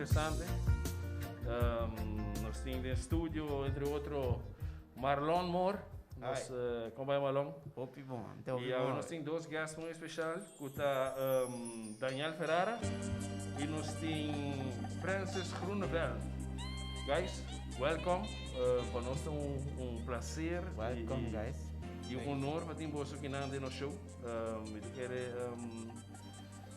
interesante. Nos tin den studio, entre otro, Marlon Moore. Nos, con bai, Marlon? Hopi bon, te hopi Y bon. Nos tin dos guests muy especial, cu ta Daniel Ferrara y nos tin Francis Groeneveld. Guys, welcome. Pa nos ta un placer Welcome, guys. y un honor pa tin boso kinan den nos show. Mi ta kere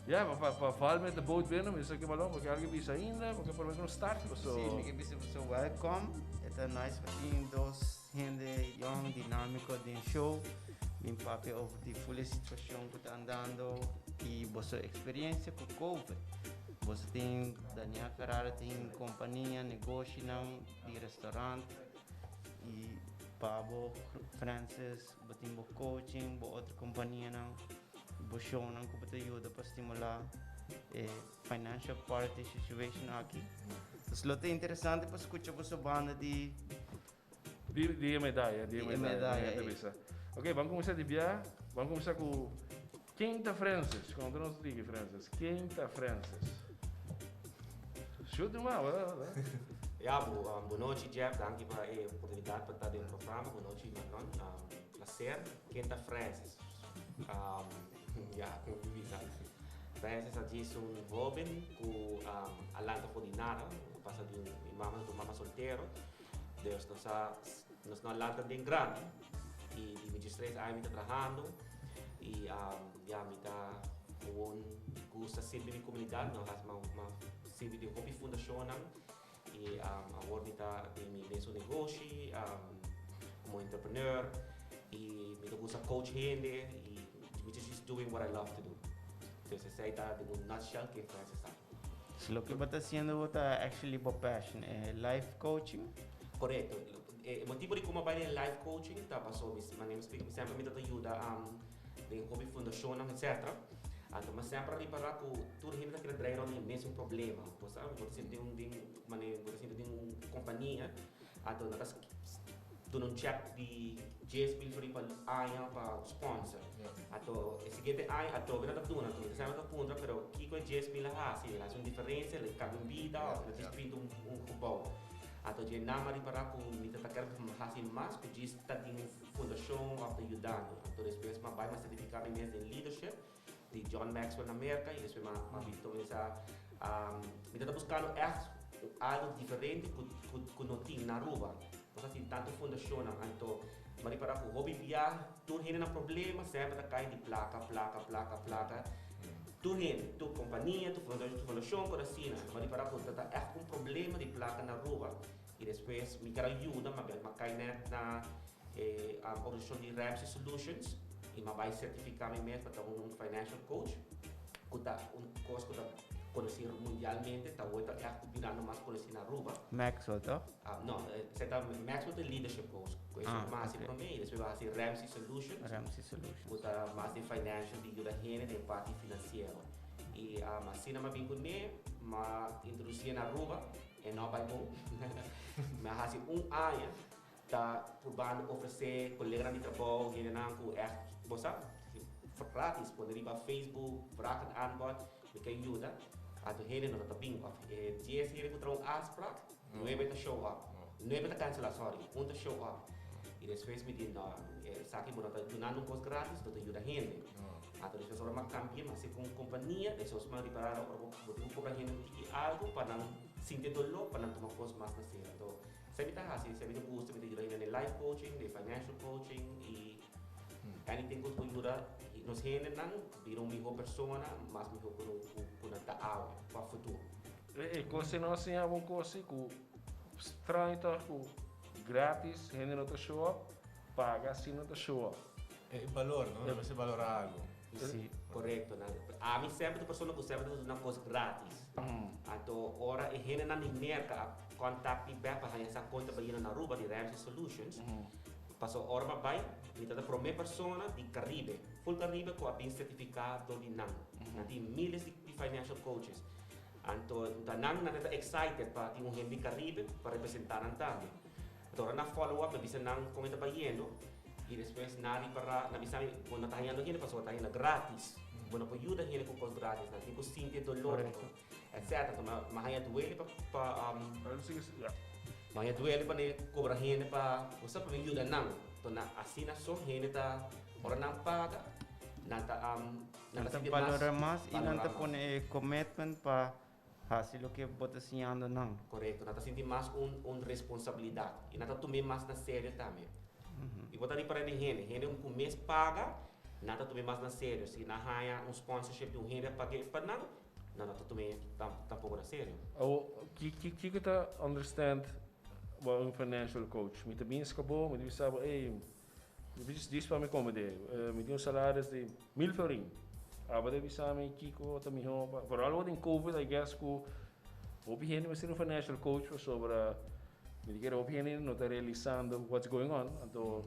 ja, pa val met de boot binnen, mi sa ke balon, porque alguien bisa ainda, porque por lo menos start, so. Sí, mi ke bisa boso welcome. E ta nice pa tin dos hende young, dinámico den show. Bin papia over di full situacion cu ta andando y boso experiencia cu COVID. Boso tin, Daniel Ferrara tin compania, negoshi nan di restaurant y Pabo, Francis, bo tin bo coaching, bo otro compania nan, bo show nan cu bo ta yuda pa stimula e financial part di situation aki. Dus lo ta interesante pa scucha boso banda di Di e medaya, di e Di e medaya, medaya, di ey. bisa. Ok, ban cuminsa di bia, ban cuminsa cu ken ta Francis? Conta nos diki, Francis, ken ta Francis? Shoot numa, wa, wa. Ja, bon nochi, Jeff, danki pa e oportunidad pa ta den programa. Bon nochi, Marlon. Placer. Ken ta Francis? Ja, como mi bisa. Francis a djis un hoben cu a lanta for di nada. Pasa di un, mi mama ta un mama soltero. Dus nos no a lanta den grandi. Y di mi 13 aña mi ta trahando. Y ja, mi ta gewoon gusta sirbi mi comunidad. No has ma sirbi den hopi fundacionnan. Y awor mi ta den mi mesun negoshi como entrepreneur. Y mi ta gusta coach hende. Y mi just doing what I love to do. Entonces esey ta den un nutshell ke Francis ta. So loke bo ta haciendo bo ta actually bo passion, e life coaching? Correcto. E motibo di como a bay den life coaching ta paso mi, manera mi splica, mi semper mi ta yuda den hopi fundacionnan, etcetera. Anto mi semper a ripara cu tur hende ta kere draai rond di e mesun problema. Bo sa, bo ta sinti den un, manera bo ta sinti den un compania, anto nan ta duna un check di 10,000 florin pa aña pa sponsor. Anto e siguiente aña atrobe nan ta duna, anto mi ta semper ta puntra, pero kico e 10,000 a haci? El a haci un diferencia? El a cambia un bida? Of el a djis pinta un gebouw? Anto dje nan a ripara cu mi ta ta kier haci mas cu djis ta tin un fundacion of ta yudando. Anto despues mi a bay mi a certifica mi mes den leadership di John Maxwell na Merca y despues mi a bin cuminsa, mi ta ta buscando echt algo diferente cu no tin na Aruba. Nos a tin tanto fundacionnan, anto mi a ripara cu hopi bia tur hende na problema semper ta cay di placa, placa, placa, placa. Tur hende, tur compania, tur fundacion por asina. Mi a ripara cu ta ta echt un problema di placa na Aruba. Y despues mi kier a yuda, mi a cay net na e organisacion di Ramsey Solutions y mi a bay certifica mi mes pa ta un financial coach, cu ta un cos cu ta conoci mundialmente, ta hoy ta echt birando mas conoci na Aruba. Maxwell, toch? No, esey ta Maxwell ta leadership coach, cu eso mi a haci prome y despues mi a haci Ramsey Solutions. Ramsey Solutions. Cu ta mas di financial, di yuda hende den parti financiero. Y asina mi a bin cune, mi a introduci na Aruba, e no a bay bon. Mi a haci un aña ta probando ofrece coleganan di trabou, hendenan cu echt, bo sa, gratis, pone riba Facebook, vraag en aanbod, mi ke yuda. Anto hende no ta bin, of e 10 hende cu traha un afspraak, nuebe ta show up. Nuebe ta cancela, sorry, un ta show up. Y despues mi di, no, esaki bo no ta dunando un cos gratis, bo ta yuda hende. Anto despues ora mi a cambia, mi a haci cu un compania, despues mi a ripara ora bo tin cu cobra hende un tiki algo pa nan sinti e dolor, pa nan tuma cos mas na serio. Anto, esei mi ta haci, esei mi ta gusta, mi ta yuda hende den life coaching, den financial coaching y anything cu por yuda nos hendenan bira un miho persona, mas miho cu nan ta awe pa futuro. E cos no a siña bo un cos si cu straño ta cu gratis hende no ta show up, paga si no ta show up. E balor, no? Nan mester balora algo. Si. Correcto. Ami semper ta persona cu semper ta duna cos gratis. Anto ora e hendenan di Merca a contact mi bek pa haña sa conta bayena na Aruba di Ramsey Solutions, paso ora mi a bay, mi ta ta prome persona di Caribe, full Caribe cu a bin certifica dor di nan. Nan tin miles di financial coaches. Anto ta nan nan ta excited pa tin un hende di Caribe pa representa nan tambe. Anto ora nan follow up, nan bisa nan con e ta bayendo y despues nan a ripara, nan bisa mi bo no ta hañando hende pasobra ta hañando gratis. Bo no por yuda hende ku kos gratis, nan tin ku sinti e dolor, etc. Anto mi a haña duele pa pa mi a haña duele pa ne kobra hende pa bo sa pa mi yuda nan. Anto nan asina so hende ta ora nan paga nan ta nan Nan ta ta sinti mas balora mas i nan balora ta mas. pone e commitment pa hasi loke bo ta siñando nan. Korekto, nan ta sinti mas un un responsabilidat i nan ta tum'é mas na serio tambe. I bo ta ripará di hende, hende ku mes paga, nan ta tum'é mas na serio. Si nan haña un sponsorship di un hende a pag'é pa nan, nan no ta tum'é tampoko na serio. Awo, kiko ta understand bo un financial coach? Mi ta bin ska bo, mi ta bisa bo, ey, mi bisa dis pa mi come de, mi tin un salaris di mil florin. Abo ta bisa mi kiko ta miho pa, vooral awor den covid I guess ku hopi hende mester un financial coach pasobra mi ta kere hopi hende no ta realisando what's going on, anto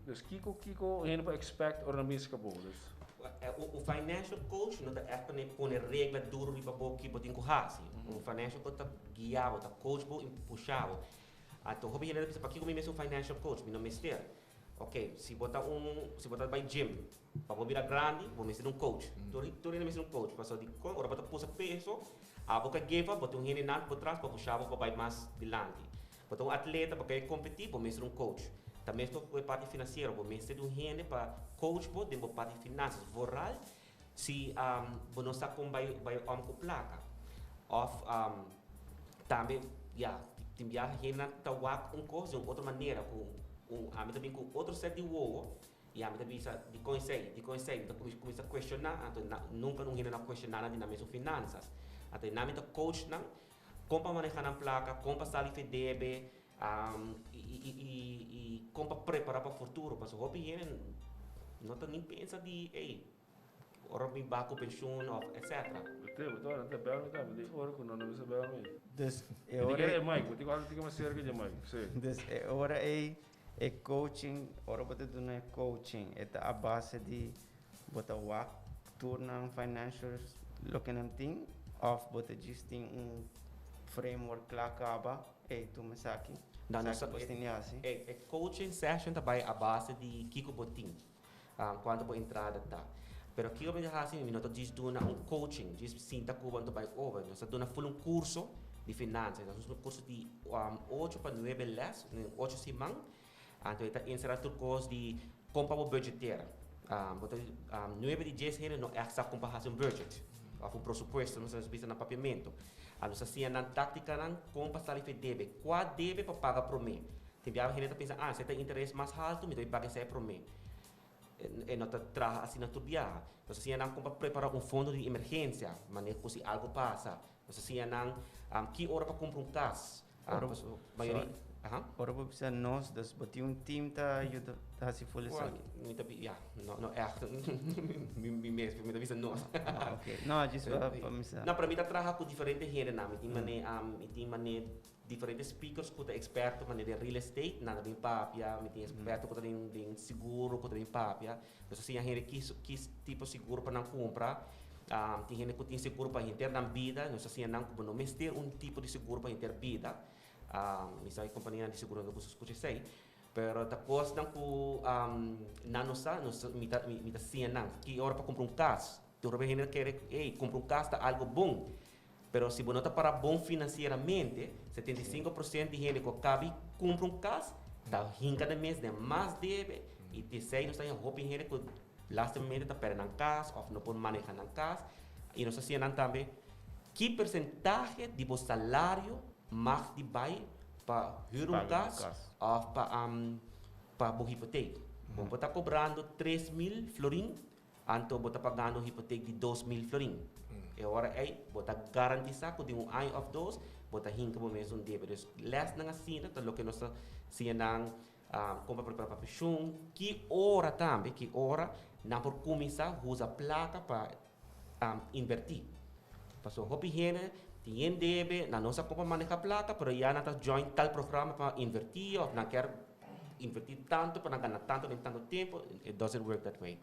Dus kiko kiko hende por expect ora nan bin ska bo? Dus. Un financial coach no ta echt pa pone regla duro riba bo ki bo tin ku hasi. Un financial coach ta guia bo, ta coach bo i pusha bo. Anto hopi hende ta bisa pakiko mi mester un financial coach? Mi no mester. Ok, si bo ta un si bo ta bai gym pa bo bira grandi bo mester un coach. Tur tur hende mester un coach pasobra dikon ora bo ta pusa peso abo ka give up bo tin un hende nan por tras pa pusha bo pa bai mas dilanti. Bo ta un atleta, bo kere kompetí, bo mester un coach. Ta mescos ku e parti finansiero, bo mester di un hende pa coach bo den bo parti finansas, vooral si bo no sa kon bai bai om ku plaka. Òf tambe ya, tin biaha hendenan ta wak un kos di un otro manera ku un ami ta bin ku otro set di wowo i ami ta bisa dikon esei, dikon esei, mi ta kuminsá kuestioná, anto nunka un hende no a kuestioná nan di nan mesun finansas. Anto e nan mi ta coach nan. Kon pa maneha nan plaka, kon pa sali fe debe, i kon pa prepara pa futuro. Pasobra hopi hende no ta ni pensa di, ey, ora mi ba ku penshun of etcetera. Te, bo ta ora ta bel mi tambe, di ora ku no no bisa bel mi. Dus e Mi ta ora kere e mic, bo tin ku algu tin mas serka dje mic, si. Dus e ora ei e coaching, ora bo ta duna e coaching e ta a base di Bo ta wak tur nan financials loke nan tin of bo ta djis tin un framework kla kaba, ey tuma esaki, esaki bo tin di hasi? E coaching session ta bai a base di kiko bo tin, kuantu bo entrada ta. Pero kiko mi ta hasi, mi no ta djis duna un coaching, djis sinta ku bo anto bai over. Nos ta duna ful un kurso di finansa. Nos ta duna un kurso di ocho pa nuebe les, ocho siman. Anto e ta enserá tur kos di kon pa bo budgetera. Bo ta nuebe di dies hende no ègt sa kon pa hasi un budget òf un prosupuesto, nos ta bisa na papiamentu. Nos ta siña nan táktikanan kon pa sali for e debe, kua debe pa paga promé. Tin biaha hende ta pensa, ah, esei ta interes mas haltu, mi ta bai paga esei promé. E no ta traha asina tur biaha. Nos ta siña nan kon pa prepará un fondo di emergensia, manera ku si algu pasa. Nos ta siña nan ki ora pa kumpra un kas. Ora, sorry. Ora bo bisa nos, dus bo tin un team ta yuda ta hasi ful esaki? Mi ta ya, no, no echt mi mes, mi ta bisa nos. Ah, ok. No, djis pa pa mi sa. No, pero mi ta traha ku diferente hendenan. Mi tin mane, mi tin mane diferente speakers ku ta eksperto mane den real estate, nan ta bin papia. Mi tin eksperto ku ta den den seguro ku ta bin papia. Nos ta siña hende ki ki tipo seguro pa nan kumpra. Tin hende ku tin seguro pa henter nan bida, nos ta siña nan ku bo no mester un tipo di seguro pa henter bida. Mi sa e kompanianan di seguro no ta gusta skucha esei, pero ta kosnan ku nan no sa, nos mi ta mi ta siña nan ki ora pa kumpra un kas. Tur hopi hende ta kere, ey, kumpra un kas ta algu bon, pero si bo no ta para bon finansieramente, 75% di hende ku a kabi kumpra un kas ta hinka nan mes den mas debe i p'esei nos ta haña hopi hende ku Lastimamente ta perde nan cas of no por maneha nan cas y nos ta siña nan tambe ki percentahe di bo salario mag di bay pa huur un cas of pa pa bo hipoteek. Bo por ta cobrando 3000 florin anto bo ta pagando un hipoteek di 2000 florin. E ora ey bo ta garantisa cu den un aña of dos bo ta hinca bo mes un debe. Dus lesnan asina ta loke nos ta siña nan. Kon pa prepara pa penshun, ki ora tambe, ki ora nan por kuminsá usa plaka pa invertí. Pasobra hopi hende tin yen debe, nan no sa kon pa maneha plaka, pero ya nan ta join tal programa pa invertí òf nan kier invertí tantu pa nan gana tantu den tantu tempu, it doesn't work that way.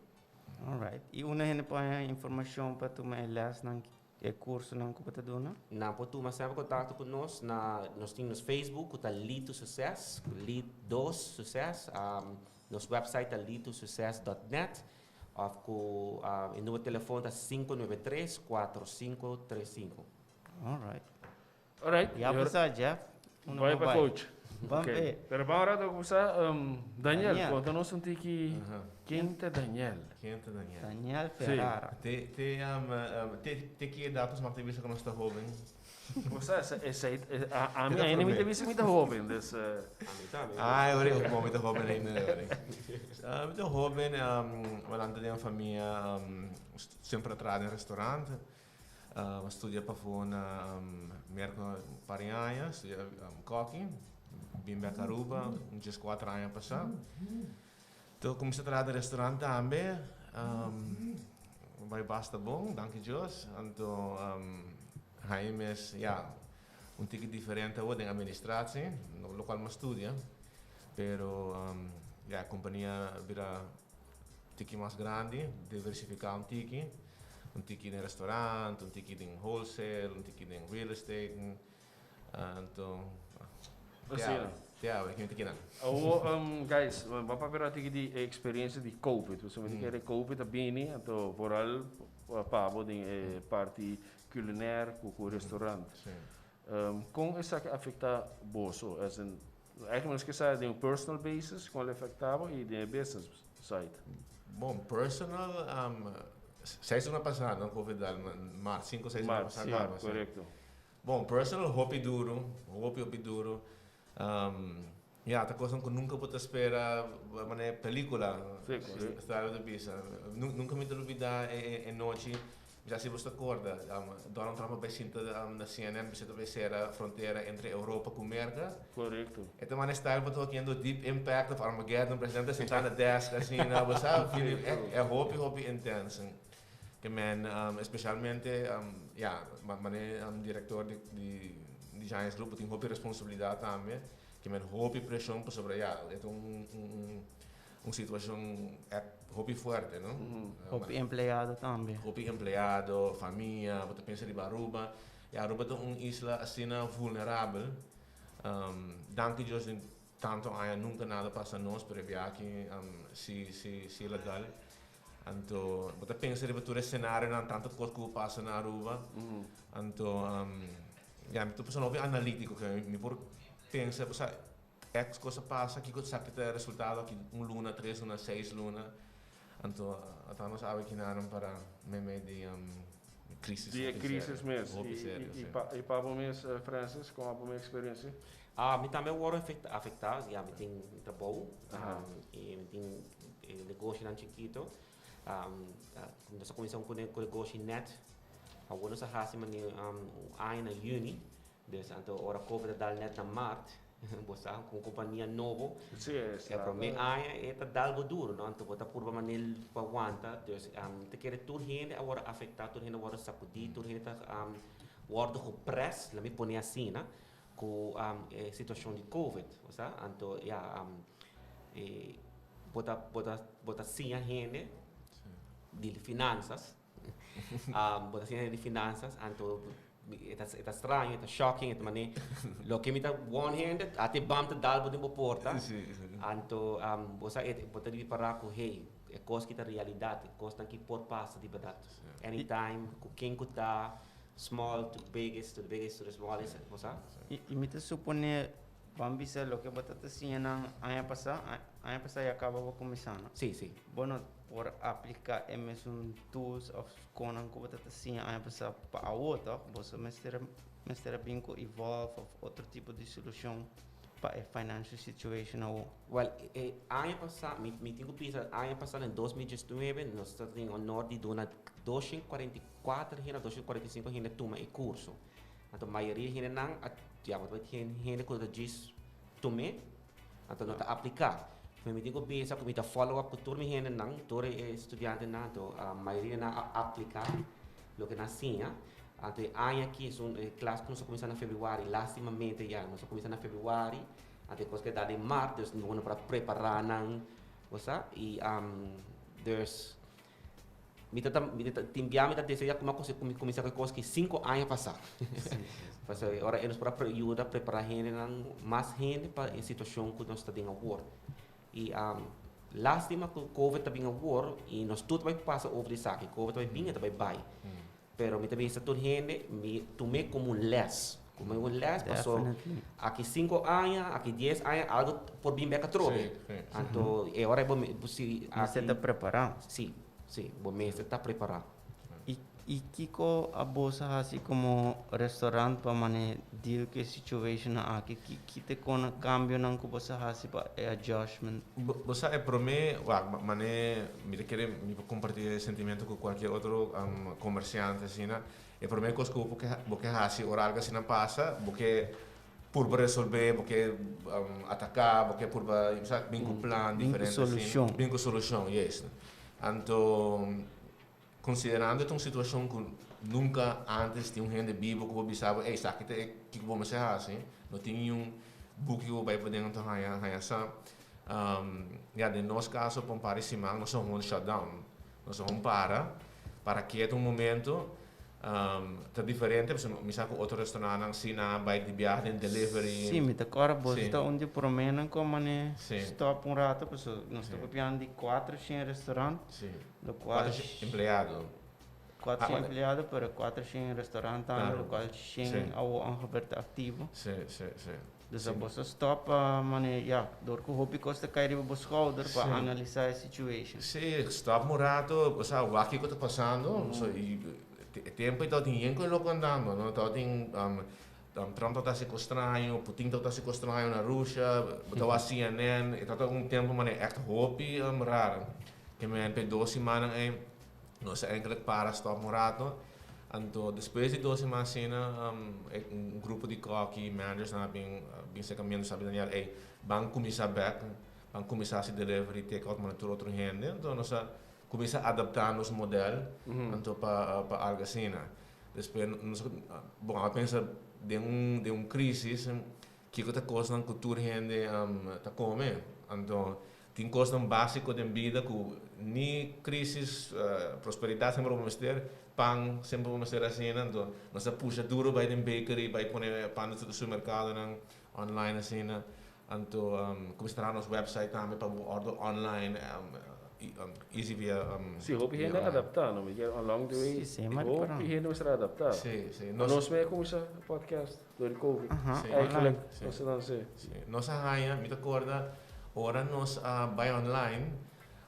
Alright. I unda hende por haña informashon pa tuma e lèsnan E cursonan cu bo ta duna? Nan por tuma semper contacto cu nos na nos tin nos Facebook cu ta Lead to Success, Lead 2 Success, nos website ta leadtosuccess dot net. Òf ku e number telefòn ta 593 4535. Alright. Alright. Ya pasá, Jeff. Uno Bai pa bai. coach. Ban Ok. pe. Pero ban un rato kumsa, Daniel, Daniel. konta nos un tiki ken ta Daniel? Ken ta Daniel? Daniel Ferrara. Te, te, te, te ki edat nos mag ta bisa ku nos ta hoben? Bo sa, esei, a mi Te ta ainda mi ta promé. bisa mi ta hoben, dus. A mi tambe. Ai, ora e mi ta hoben ainda, ora. Ah, mi ta hoben, mi a lanta den un famia, semper a traha den restaurant. Mi a studia pafó na Merca un par di aña, studia koki. Bin bek Aruba un dieskuater aña pasá. Toh kuminsá traha den restaurant tambe. Bai basta bon, danki Dios. Anto haña mes, ya, un tiki diferente awor den administratie, lokual mi a studia. Pero ya, e kompania a bira tiki mas grandi, diversifiká un tiki. Un tiki den restaurant, un tiki den wholesale, un tiki den real estate. Anto, Asina. te awe, ke mi ta kinan. Awo, guys, bo a papia ratu di e experiencia di Covid. Pasobra mi ta kere Covid a bini, anto vooral pa bo den e parti culinair ku restaurant. Kon esaki afecta boso? As in, eigenlijk nos ke sa den un personal basis kon el afecta bo y den e business side. Bon, personal, seis luna pasa, no, Covid dal, maart, cinco, seis luna Maart, pasa si, kaba, si. korekto. Bon, personal hopi duro, hopi hopi duro. Ya, ta cosnan cu nunca bo ta spera, manera pelicula, Sí, correcto. sta ta bisa. Nunca mi ta lubida e nochi, mi sa si bo ta corda, Donald Trump a bay sinta na CNN bisa ta bay cera frontera entre Europa cu Merca. Correcto. E ta manda style bo ta hokiendo Deep Impact of Armageddon, presidente sinta na desk asina, bo sa, e hopi hopi intense. Ke men especialmente ya mane director di di Giants Group bo tin hopi responsabilidad tambe ke men hopi presion pasobra ya e ta un un situacion hopi fuerte no. Hopi empleado tambe. Hopi empleado, famia, bo ta pensa riba Aruba, ya Aruba ta un isla asina vulnerabel danki Dios den tanto aña nunca nada pasa nos pero e biaha aki si si si legal. Anto bo ta pensa riba tur e scenarionan, tanto cos cu pasa na Aruba. Anto, ya, mi ta un persona hopi analítico, que mi por pensa, o sea, X cosa pasa, kico esaki ta e resultado aki un luna, tres luna, seis luna. Anto, ata nos awe kinanan para meimei di crisis Di e hopi crisis serio, mes. hopi I, serio, i, si. i pa bo mes, Francis, con a bo mes experiencia? Ah, mi tambe a wòrdu afektá, ya mi tin trabou i mi tin negoshinan chikito. Nos a kuminsá ku negoshi nèt, awor nos a hasi manera un aña na yüni, dus anto ora covid a dal nèt na mart, bo sa ku un kompania nobo, e promé aña e ta dal bo duru, no, anto bo ta purba manera pa wanta, dus mi ta kere tur hende a wòrdu afektá, tur hende a wòrdu sakudí, tur hende ta wòrdu gepres, laat mi pone asina. Ku e situashon di covid, bo sa? Anto ya e bo ta bo ta bo ta siña hende di finansas, bo ta siña hende di finansas, anto e ta e ta straño, e ta shocking, e ta manera loke mi ta won hende a te bam ta dal bo den bo porta, anto bo sa bo ta ripará ku hey e kos ki ta realidat, e kosnan ki por pasa di bèrdat anytime ku ken ku ta. Small to biggest to the biggest to the smallest, bo sa? I mi ta suponé, ban bisa loke bo ta ta siña nan aña pasá, aña pasá ya kaba bo kuminsá, no? Sí, sí. Bo no por apliká e mesun tools òf konan ku bo ta ta siña aña pasá pa awo, tòg? Boso mester mester a bin ku evolve òf otro tipo di solushon pa e financial situation awo. Wèl, e aña pasá, mi mi tin ku bisa aña pasá den 2019 nos ta tin honor di duna 244 hende, 245 hende tuma e kurso. Anto mayoria hendenan a, ya, bo ta bai hende ku ta djis tum'é, anto no ta apliká. Pero mi tin ku bisa ku mi ta follow up ku tur mi hendenan, tur e studiantenan, anto mayoria nan a apliká loke nan siña. Anto e aña aki esun e klas ku nos a kuminsá na febrüari, lastimamente ya nos a kuminsá na febrüari, anto e kos keda den mart, dus no por a prepará nan, bo sa, i dus Mi ta mi ta tin bia mi ta desea kuma ku mi kuminsá ku e kos ki 5 aña pasá. Pasobra e ora ei nos por a yuda prepará hendenan, mas hende pa e situashon ku nos ta den awor. I. Lástima ku Covid ta bin awor i nos tur ta bai pasa over di esaki. Covid ta bai bin i ta bai bai. Pero mi ta bisa tur hende, mi tum'é komo un lès. Komo un lès paso aki 5 aña, aki 10 aña algu por bin bèk atrobe. Anto e ora bo si Mester ta prepará. Si, bo mester ta prepará. I kiko boso a hasi komo restaurant pa mane deal ku e situation aki? Ki te kon kambionan ku boso a hasi pa e adjustment? Bo sa, e promé, wak, mane, mi ta kere mi por kompartí e sentimentu ku kualke otro komersiante asina. E promé kos ku bo ke hasi ora algu asina pasa, bo ke purba resolvé, bo ke ataká, bo ke purba, sa, bin ku plan Bin ku diferente asina. Solushon. Bin ku solushon, yes. Anto, konsiderando un situashon ku nunka antes tin un hende bibu ku bo bisa bo, "Ei, esaki ta e kiko bo mester hasi," no tin un buki ku bo bai paden anto haña sa. Ja, den nos kaso, pa un par di siman, nos a gewoon shutdown. Nos a gewoon para ketu un momento. Ta diferente, pasobra mi sa ku otro restaurantnan si nan a bai di biahe den delivery. Si, mi ta kòrda boso ta un di proménan ku mane stòp un rato, pasobra nos ta papiando di 400 restaurant, lo kual 400 empleado. 400 empleado, pero 400 restaurant tambe, lo kual 100 awor ongeveer ta aktivo. Si, si, si. Dus boso stòp pa mane, ja, dor ku hopi kos ta kai riba bo schouder pa analisá e situation. Si, stòp un ratu, osea, wak kiko ta pasando, so, i e tempu ei tabatin yen ku e loko andando, no? Tabatin Trump tabata hasi kos straño, Putin tabata hasi kos straño na Rusia, bo tabata CNN, e tabata un tempu manera ègt hopi raro. Ke men pe 2 simannan ei, nos a eigenlijk para, stòp un ratu. Anto, despues di 2 siman asina, un grupo di kòki, managers nan a bin serka mi, sabi, "Daniel, ei, ban kuminsá bèk, ban kuminsá hasi delivery, take out manera tur otro hende." Anto nos a kuminsá adaptá nos modèl anto pa algu asina. Despues, nos, bon, a pensa den un crisis, kiko ta kosnan ku tur hende ta kome. Anto, tin kosnan básiko den bida ku ni crisis, prosperidat semper bo mester, pan semper bo mester asina. Anto, nos a pusha duro bai den bakery, bai pone pan den supermerkadonan online asina. Anto, kuminsá traha nos website tambe pa bo order online, easy via Si, hopi via hende online. Adaptá, no? Mi along the way, Si, maar hopi parang. hende mester adaptá. Si. Nos mes a kuminsá podcast door di Covid. Eigenlijk, nos dan si. Si. Nos a haña, mi ta kòrda, ora nos a bai online,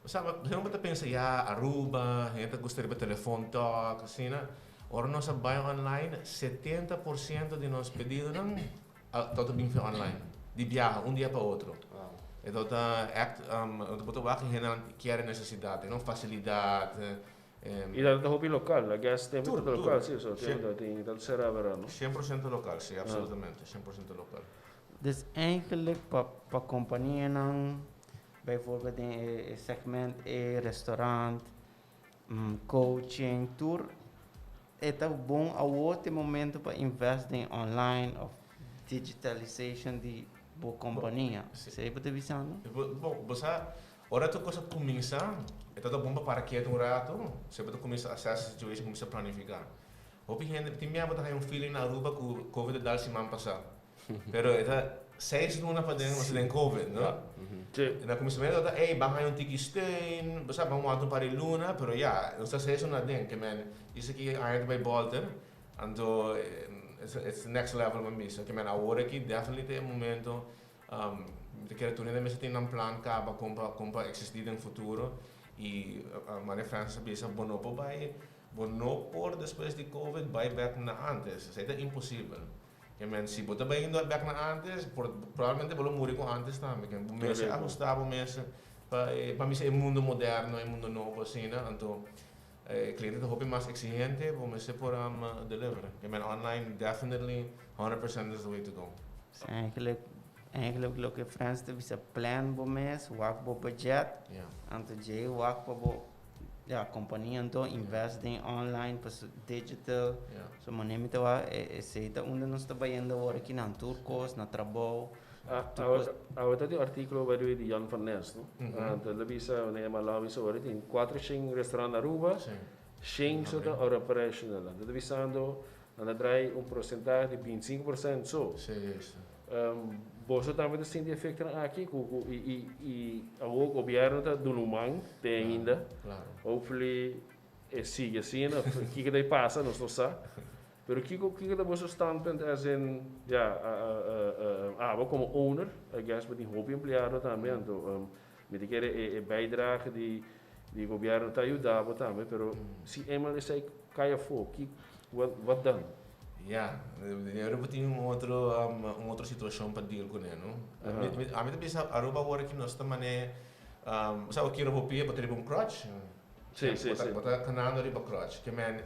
osea, bo ta pensa, ja, Aruba, hende gusta riba telefon talk, asina. Ora nos a bai online, 70% di nos pedidonan tabata bin via online. Di biaha, un dia pa otro. Anto ta echt, bo ta wak hende ke nesesidat, no fasilidat. I dat ta hopi lokal, I guess tempu Tur, ta lokal, tur. Si, so tempu tin dat será verá, no? 100% lokal, si, absolutamente, 100% lokal. Dus eigenlijk pa kompanianan, bijvoorbeeld den e segment e restaurant, coaching, tour, e ta bon awor e momento pa invest in online of digitalization di bo kompania. Si. Bo ta bisando? Bon, bo, ora tur kos kuminsá, e ta bon pa para ketu un ratu, bo por kuminsá assess e situation, kuminsá planifiká. Hopi hende, tin mi ta un feeling na Aruba ku Covid a dal siman pasá. Pero e ta 6 luna paden, bo tin Covid, no? Si. Na kuminsamentu ta, ei, ban un tiki steun, bo sabi, ban un par di luna, pero ja, nos ta 6 luna aden, ke men, esaki aña bai bolter, anto it's the next level pa mi. So ke men awor aki definitely tin un momento, mi ke tur hende mester tin un plan kaba kon pa eksistí den futuro i mane Francis a bisa, bo no por bai, bo no por despues di Covid bai back na antes. Esei ta imposibel. Ke men si bo ta bai back na antes, probablemente bo lo muri ku antes tambe. Ke bo mester ahustá bo mester pa mi e mundo moderno, e mundo nobo asina, anto kliente ta hopi mas eksigente, bo mester por deliver. Ke men online definitely 100% is the way to go. Dus eigenlijk loke Frans ta bisa, plan bo mes, wak bo budget, anto djei wak pa bo, ja, kompania anto invest in online, pa digital. So manera mi ta wak, esei ta unda nos ta bayendo awor aki na tur kos, na trabou. Ah, Tur awor tin un artíkulo by the way di Jan van Nes, no? Ah, el a bisa, ne, Malawi so tin 400 restaurant na Aruba, 100 so ta operational. El ta bisando, nan ta draai un porcentahe di 25% so. Si. Boso tambe ta sinti efectonan aki cu cu y y y awor gobierno ta duna un man te ainda. Hopefully e sigui asina, kiko ta e pasa nos no sa. Pero kiko kiko ta boso standpunt as in ya abo como owner, I guess bo tin hopi empleado tambe anto mi ta kere e e bijdrage di di gobierno ta yuda bo tambe pero si eenmaal esey cay afo ki wat wat dan? Ya, ahora bo tin un otro un otro situacion pa deal cune no. Ami ta bisa Aruba awor aki nos ta mane sa bo kere hopi bo ta riba un crutch. Sí, sí, sí. Bo ta canando riba crutch. Ke men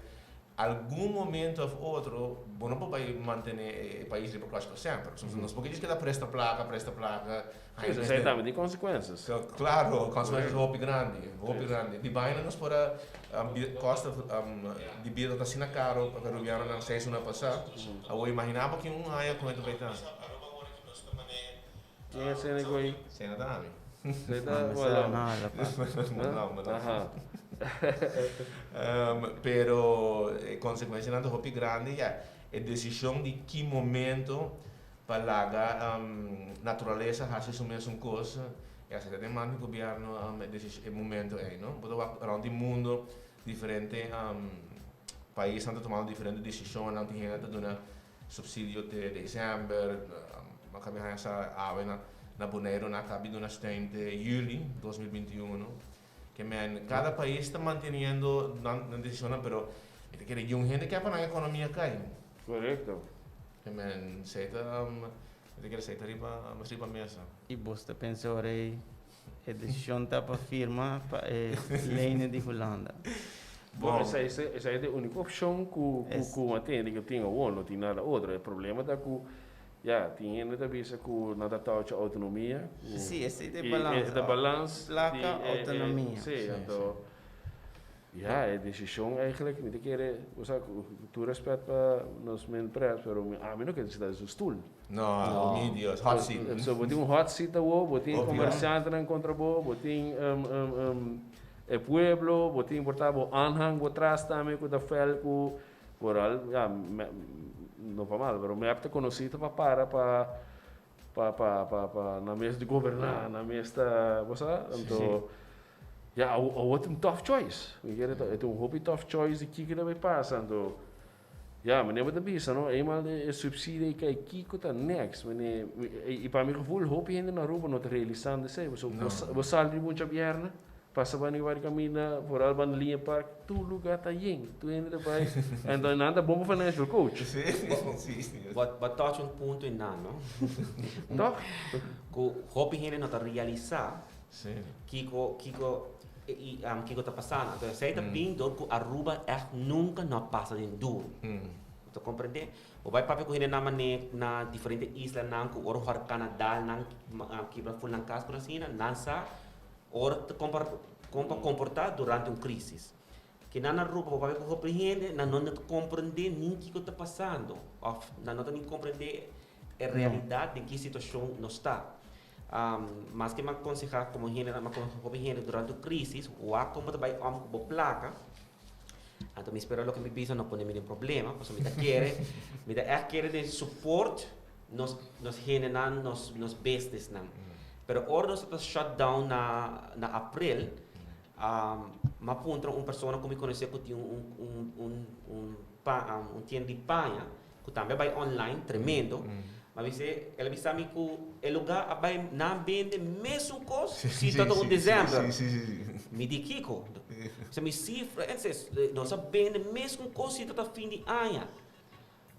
algun momento of otro bo no por bay mantene e pais riba crutch pa semper. Nos por ke djis keda presta placa, presta placa. Sí, esei tambe tin consecuencias. Claro, consecuencias hopi grandi, hopi grandi. Di baina nos por a costo di bida ta asina caro pa Arubianonan seis luna pasa. Awor imagina bo kin un aña con e ta bay ta. Ken a sena ku ei? Sena ta ami. Sena ta Malon. Malon, Malon. Aha. Pero e consecuencianan ta hopi grandi ya. E decision di ki momento pa laga naturalesa haci su mesun cos, ya sa ta den man di gobierno e momento ey, no? Bo ta wak rond di mundo diferente paisnan ta tumando diferente decisionnan, tin hende ta duna Subsidio te december, a kabi haña sa awe na na Boneiru nan a kabi duna steun te juli 2021. Ke men kada pais ta manteniendo nan nan decisionnan pero mi ta kere yun hende ke pa nan economia kai. Korekto. Ke men esei ta mi ta kere esei ta riba riba mesa. I bos ta pensa ora ei E decision ta pa firma pa e leynan di Hulanda. Bon, esei esei ta e unico opcion cu cu cu a tende cu tin awor, no tin nada otro. E problema ta cu, ya, tin hende ta bisa cu nan ta toucha autonomia, cu. Si, esei ta e balans. E ta balans. Placa, autonomia. Si, anto, ya, e decision eigenlijk, mi ta kere, osea, cu tur respet pa nos men pres, pero ami no ke sinta den su stoel. No, mi Dios, hot seat. So bo tin un hot seat awo, bo tin comerciantenan contra bo, bo tin e pueblo, bo tin por ta bo aanhang bo tras tambe cu ta fel cu vooral, ja, no pa mal, pero mep ta conoci ta pa para pa pa pa pa pa nan mes di goberna, nan mes ta, bo sa? Anto, ja, awo ta un tough choice. Mi kere ta, e ta un hopi tough choice di kiko ta bay pasa, anto. Ya, meneer bo ta bisa no, eenmaal e subsidie ei kai, kiko ta next? Meneer, i pa mi gevoel hopi hende na Aruba no ta realisando esei, pasobra bo bo sali riba un djabièrnè, pasa banda di kaminda, vooral banda Liña Park, tur lugar ta yen, tur hende ta bai, enton nan ta bon pa financial coach. Sí, sí, sí. Bo bo touch un punto einan no. Toch? Ku hopi hende no ta realisa kiko kiko I kiko ta pasando? Anto esei ta bin dor ku Aruba ègt nunka no a pasa den duru. Bo ta komprendé? Bo bai papia ku hendenan manera na diferente islanan ku ora hòrkan a dal nan kibra ful nan kas por asina, nan sa ora ta kon pa komportá durante un krísis. Kinan na Aruba bo papia ku hopi hende nan no ta komprendé nin kiko ta pasando òf nan no ta nin komprendé e realidat den ki situashon nos ta. Maske mi a konsehá komo hende, mi a konsehá hopi hende durante un krisis, wak kon bo ta bai om ku bo plaka. Anto mi spera loke mi bisa no pone mi den problema, pasobra mi ta kere, mi ta ègt kere den support nos nos hendenan, nos nos businessnan. Pero ora nos ta shut down na na april, mi a puntra un persona ku mi konosé ku tin un un un un pa un tienda di paña, ku tambe a bai online, tremendo. Mi a bisa, el a bisa mi ku e lugá a bai nan bende mesun kos si ta un december. Mi di kiko? Bisa mi si Francis, nos a bende mesun kos si ta ta fin di aña.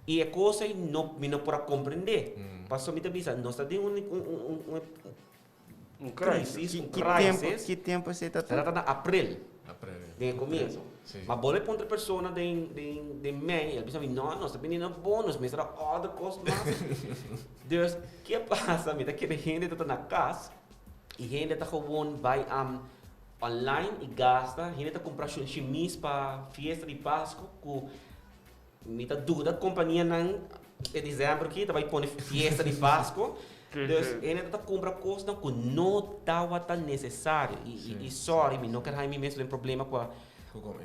I e kos ei no mi no por a komprendé. Pasobra mi ta bisa nos ta den un un Un crisis. Un crisis. Ki tempo esei ta ta? Ta na april. Den e comienzo. Ma bolbe puntra persona den den den mei, el bisa mi no, nos ta bini na bon, nos mester a order cos mas. Dus, ke pasa? Mi ta kere hende ta ta na cas y hende ta gewoon bai am online y gasta, hende ta cumpra shimis pa fiesta di Pascu cu Mi ta duda kompanianan e december aki ta bai pone fiesta di Pasco. Dus hende ta kumpra kosnan ku no tawata nesesario. I sorry, mi no ker haña mi mes den problema ku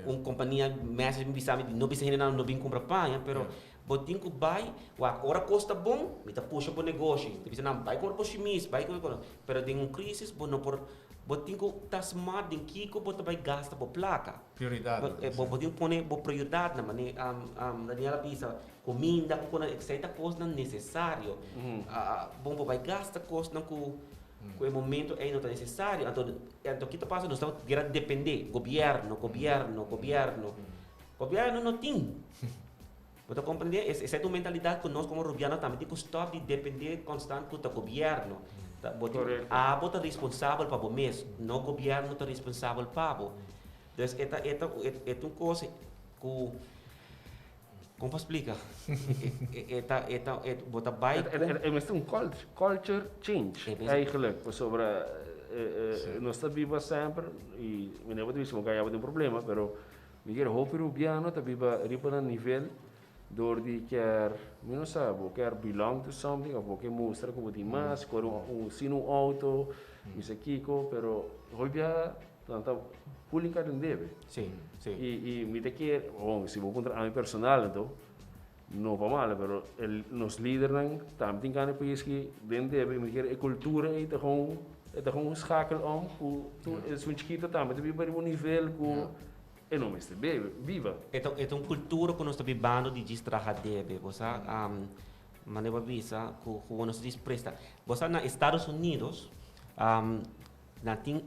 un kompania message mi bisa mi no bisa hendenan no bin kumpra paña, pero. Bo tin ku bai, wak ora kos ta bon, mi ta pusha bo negoshi. Mi ta bisa nan bai kumpra bo shimis, bai kumpra, pero den un krisis bo no por, bo tin ku ta smart den kiko bo ta bai gasta bo plaka. Prioridat. Bo, bo tin ku pone bo prioridatnan, manera Daniel a bisa, kuminda ku kosnan, esei ta kosnan nesesario. Bon bo bai gasta kosnan ku ku e momento ei no ta nesesario. Anto, anto ki ta pasa? Nos ta bira depende gobièrnu, gobièrnu, gobièrnu. Gobièrnu no tin. Bo ta komprendé? Esei ta un mentalidat ku nos komo rubiano tambe tin ku stòp di dependé konstant ku ta gobièrnu. Ta bo tin, abo ta responsabel pa bo mes, no gobièrnu ta responsabel pa bo. Dus e ta e ta e ta un kos ku, kon pa splika? E ta e ta bo ta bai ku. E mester un culture change eigenlijk, pasobra nos ta biba semper i mi no por ta bisa bo kaya bo tin un problema, pero Mi kier hopi Rubiano ta biba riba nan nivel door di kier, mi no sa, bo kier belong to something of bo ke mustra ku bo tin mas, kore un sin un auto, mi sa kiko, pero hopi bia nan ta puli ka den debe. Sí, sí. I i mi ta kier, bon, si bo puntra ami personal anto, no pa malo, pero e nos lidernan tambe tin gana pais ki den debe, i mi kier e kultura ei ta gewoon, e ta gewoon un schakel om ku tur esun chikito tambe ta biba riba un nivel ku e no mester biba. E ta e ta un kultura ku nos ta bibando di djis traha debe, bo sa, manera bo a bisa ku ku nos ta djis presta. Bo sa na Estados Unidos nan tin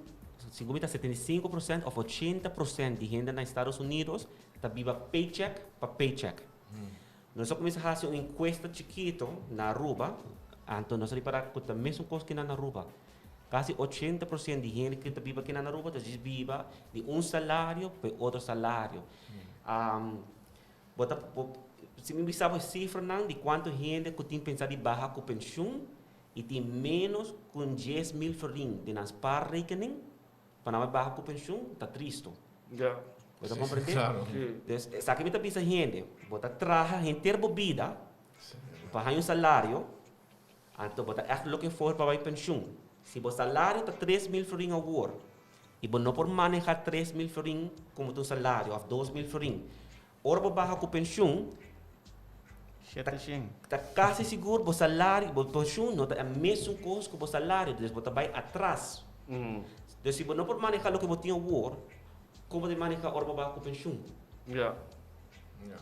segun mi ta 75% of 80% di hende na Estados Unidos ta biba paycheck pa paycheck. Nos a kuminsá hasi un enkuesta chikito na Aruba, anto nos a ripará ku ta mesun kos kinan na Aruba. Kasi 80% di hende ku ta biba kinan na Aruba ta djis biba di un salario pa e otro salario. Bo ta, si mi bisa bo e sifranan di kuantu hende ku tin pensa di baha ku penshun i tin ménos ku un 10,000 florin den nan spaarrekening, Pa nan bai baha ku penshun ta tristu. Ja. Bo ta komprendé? Claro. Sí. Dus esaki mi ta bisa hende, bo ta traha henter bo bida pa haña un salario, anto bo ta ègt looking forward pa bai penshun. Si bo salario ta 3000 florin awor i bo no por manehá 3000 florin komo ta un salario òf 2000 florin, ora bo baha ku penshun, Shete shen. ta kasi sigur bo salario, bo penshun no ta e mesun kos ku bo salario, dus bo ta bai atras. Dus si bo no por maneha loke bo tin awor, kon bo ta maneha ora bo baha ku penshun? Ja. Ja.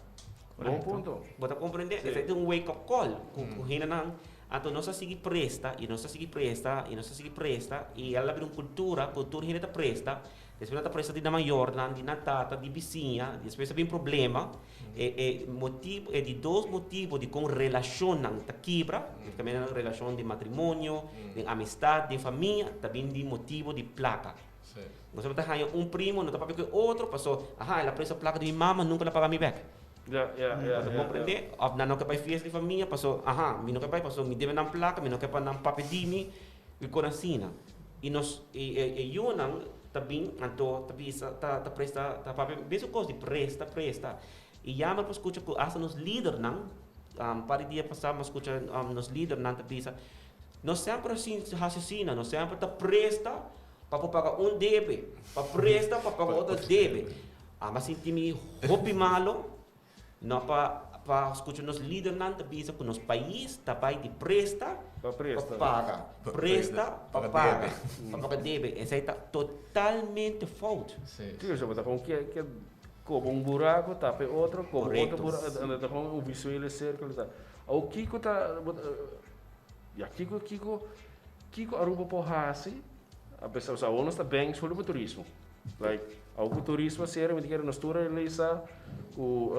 Bon punto. Bo ta komprendé? Sí. Esei ta un wake up call ku ku hendenan. Anto nos a sigui presta i nos a sigui presta i nos a sigui presta i a bira un kultura ku tur hende ta presta. Despues nan ta presta di nan mayornan, di nan tata, di bisiña, despues a bin problema. E e motibu e di dos motibu di kon relashonnan ta kibra, kaminda nan relashon di matrimonio, den amistat, den famia, ta bin di motibu di plaka. Nos ta haña un primo no ta papia ku e otro paso, aha, el a presta plaka di mi mama, nunka el a paga mi bèk. Bo ta komprendé? Òf nan no ke bai fiesta di famia paso, aha, mi no ke bai paso mi debe nan plaka, mi no ke pa nan papia di mi, i kon asina. I nos i e yunan ta bin anto ta bisa ta ta presta ta papia mesun kos di presta presta i yammer pa skucha ku asta nos lidernan un par di dia pasá mi a skucha nos lidernan ta bisa nos semper a hasi asina nos semper ta presta pa por paga un debe pa presta pa paga otro debe ami a sinti mi hopi malo. No pa pa skucha nos lidernan ta bisa ku nos pais ta bai di presta Pa presta. pa paga, presta pa paga, pa paga debe. Esei ta totalmente fout. Sí. Sí, osea bo ta kon ke ke koba un buraco tapa e otro, koba otro Korekto. buraco, anto ta kon un visuele sirkulo ta. Awor kiko ta bo ta ya kiko kiko kiko Aruba por hasi apesar osea awor nos ta bank solo pa turismo. Like, awor ku turismo a sera, mi ta kere nos tur a realisa ku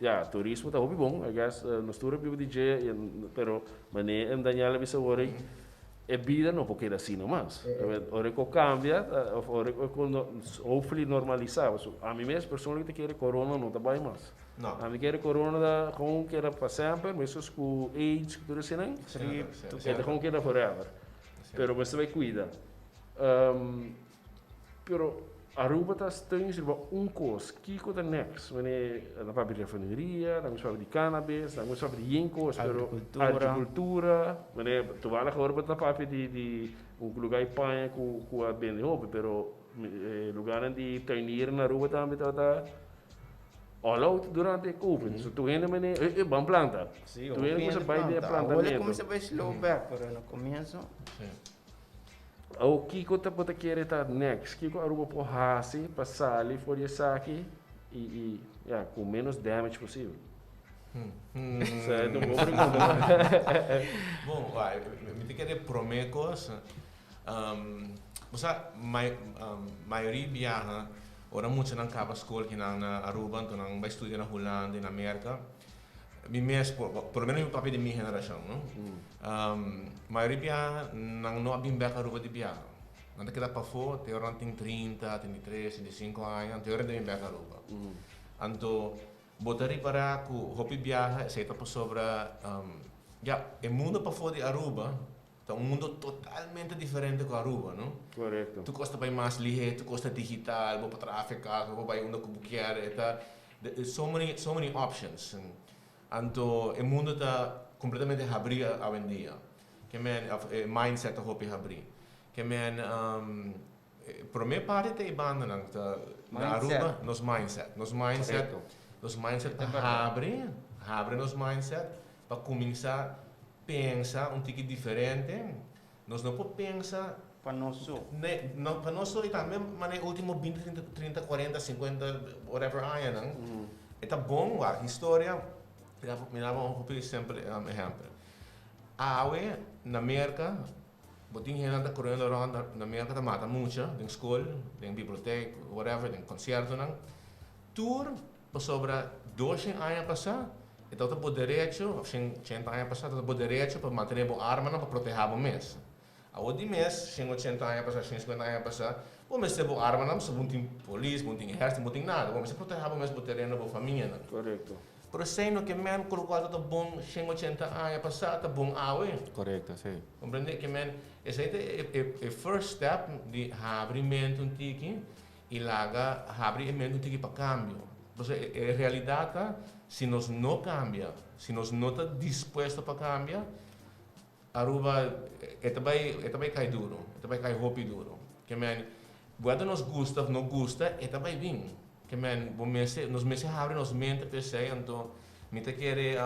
ya, turismo ta hopi bon, I guess, nos tur a biba di dje, pero manera Daniel a bisa awor ei, e bida no por keda asina mas. Ora ku kambia, of ora ku hopefully normalisa, pasobra ami mes personalmente ta kere corona no ta bai mas. No. Ami kere corona ta gewoon keda pa semper, meskos ku aids ku tur eseinan, e ta gewoon keda forever. Pero mester bai kuida. Pero Aruba ta steun riba un kos, kiko ta next? Wanneer nan papia di refineria, nan papia di cannabis, nan papia di yen kos, pero agricultura, wanneer toevallig Aruba ta papia di di un lugar di paña ku ku a bende hopi, pero lugarnan di tuinier na Aruba tambe tabata. All out durante Covid. So tur hende mene, eh, eh, ban planta. Sí, Tur hende kuminsa bai den e Awor plantamento. kuminsa bai slow back, pero na comienzo. Awor kiko ta bo ta kere ta next? Kiko Aruba por hasi pa sali for di esaki y y ya cu menos damage posibel? Esa ta un bon pregunta, no? Bon, wak, mi ta kere prome cos, bo sa mayoria biaha ora muchanan caba scol kinan na Aruba anto nan bai studia na Hulanda y na Merca, mi mes, por lo menos mi papia di mi generacion, no? Mayoria biaha nan no a bin bek Aruba di biaha. Nan ta keda pafó te ora nan tin 30, 33, 35 aña, anto e ora nan ta bin bek Aruba. Anto bo ta ripará ku hopi biaha esei ta pasobra, ya, e mundo pafó di Aruba ta un mundo totalmente diferente ku Aruba, no? Korekto. Tur kos ta bai mas lihé, tur kos ta digital, bo por traha afe kas, bo por bai unda ku bo kier, e ta so many, so many options. Anto e mundo ta kompletamente habrí awendia. Ke men, òf e mindset ta hopi habrí. Ke men, Prome parti ta e bandanan ta na Aruba, nos mindset. Nos mindset, nos mindset pa habri, habri nos mindset pa cuminsa pensa un tiki diferente. Nos no por pensa Pa nos so. Ne, no, pa nos so y tambe mane e ultimo binti, trinta, trinta, cuarenta, cincuenta, whatever añanan. E ta bon wak historia, mi daba un hopi simpel ehempel. Awe na Merca Bo tin hendenan ta corriendo rond na Merca ta mata mucha den school, den biblioteek, whatever, den conciertonan. Tur pasobra 200 aña pasa e tabata bo derecho, of 180 aña pasa tabata bo derecho pa mantene bo armanan pa proteha bo mes. Awor di mes, 180 aña pasa, 150 aña pasa, bo mester bo armanan pasobra bo no tin polis, bo no tin ehercito, bo no tin nada. Bo mester proteha bo mes, bo tereno, bo famianan. Correcto. Pero esei no ke men ku lokual ta ta bon 180 aña pasá ta bon awe. Korekto, sí. Komprendé? Ke men esei ta e first step di habri mente un tiki i laga habri e mente un tiki pa kambio. Pasobra e realidat ta si nos no kambia, si nos no ta dispuesto pa kambia, Aruba e ta bai e ta bai kai duro, e ta bai kai hopi duro. Ke men whether nos gusta of no gusta e ta bai bin. Ke men bo mester nos mester habri nos mente pa esei anto mi ta kere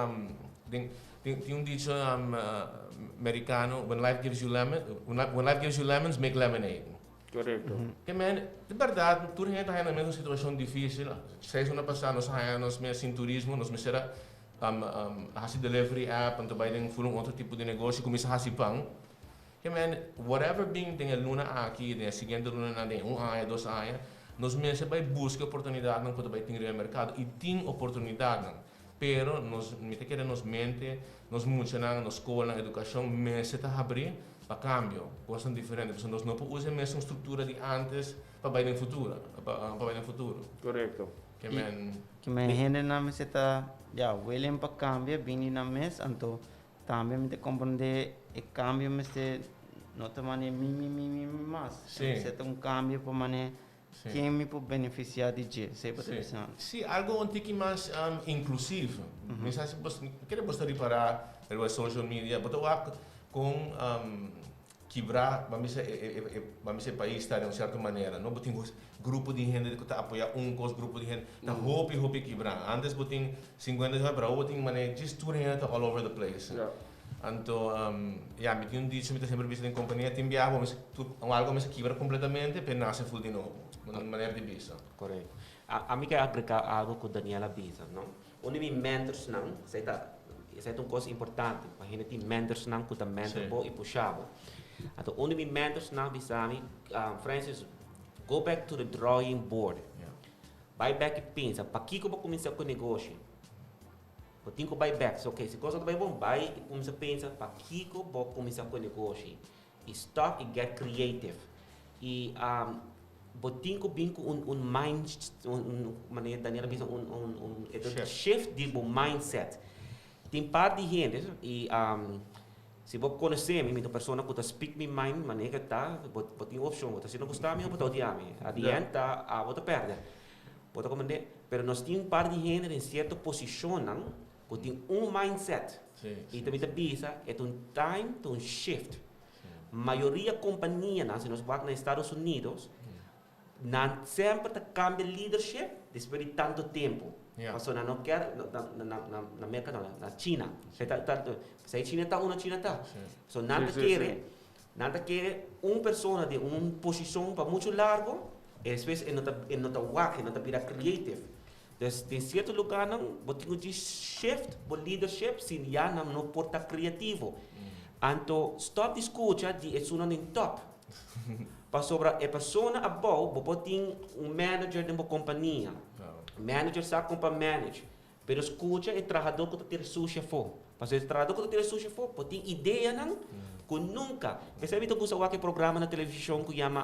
den tin tin un dicho mericano when life gives you lemon when life gives you lemons make lemonade. Korekto. Ke men di bèrdat tur hende ta haña nan mes un situashon difisil seis luna pasá nos a haña nos mes sin turismo nos mester a hasi delivery app anto bai den ful un otro tipo di negoshi kuminsa hasi pan. Ke men whatever bin den e luna aki den e siguiente lunanan den un aña dos aña nos mester bai buska e oportunidatnan ku ta bai tin riba e merkado i tin oportunidatnan pero nos mi ta kere nos mente nos muchanan nos skolnan edukashon mester ta habri pa kambio kosnan diferente pasobra nos no por usa e mesun struktura di antes pa bai den futuro pa bai den futuro. Korekto. Ke men. Ki men hendenan mester ta ya willing pa kambia bini nan mes anto tambe mi ta komprende e kambio mester no ta mane mi mi mi mi mi mas mester ta un kambio pa mane ken mi por benefisia di dje esei bo ta bisa. Si algo un tiki mas inklusiv mi sa si bos kere bos ta ripara riba social media bo ta wak kon Kibrá, ban bisa e e ban bisa e pais ta den un sierto manera, no? Bo tin grupo di hende ku ta apoyá un kos, grupo di hende, ta hopi hopi kibrá. Antes bo tin sinkuenta i pero awor bo tin manera djis tur hende ta all over the place. Anto, ya, mi tin un dicho mi ta semper bisa den kompania, tin biaha bo mester tur algu mester kibra kompletamente pa e nase ful di nobo, un manera di bisa. Korekto. Ami ke agregá algu ku Daniel a bisa, no? Un di mi mentorsnan, esei ta esei ta un kos importante, pa hende tin mentorsnan ku ta mentor bo i pusha bo. Anto un di mi mentorsnan bisa mi, Francis, go back to the drawing board. Bai bek i pensa, pakiko bo kuminsá ku negoshi? Bo tin ku bai bek. So, okay, si kos no ta bai bon, bai i kuminsá pensa pakiko bo kuminsá ku negoshi. I stop i get creative. I bo tin ku bin ku un un mind un un manera Daniel a bisa un un un e ta shift di bo mindset. Tin par di hende i si bo konosé mi, mi ta un persona ku ta speak mi mind manera ke ta, bo bo tin opshon, bo ta si no gusta mi o bo ta odia mi. At the end ta abo ta pèrdè. Bo ta komprendé? Pero nos tin un par di hende den sierto posishonnan Ku tin un mindset. I ta mi ta bisa e ta un time, ta un shift. Mayoria kompanianan, si nos wak na Estados Unidos, Nan semper ta cambia leadership despues di tanto tempo. Pasobra nan no kier, na Merca no, na China. Pasobra China ta unda China ta. So nan ta kere, nan ta kere un persona den un posicion pa mucho largo y despues e no ta, e no ta wak, e no ta bira creative. Dus den cierto lugarnan bo tin cu djis shift bo leadership si ya nan no por ta creativo. Anto stop di scucha di esunnan den top. Pasobra e persona abou, bo por tin un manager den bo kompania. Manager sa kon pa manage. Pero skucha e trahadó ku ta tira sushi afó. Pasobra e trahadó ku ta tira sushi afó por tin ideanan ku nunka. P'esei mi ta gusta wak e programa na televishon ku yama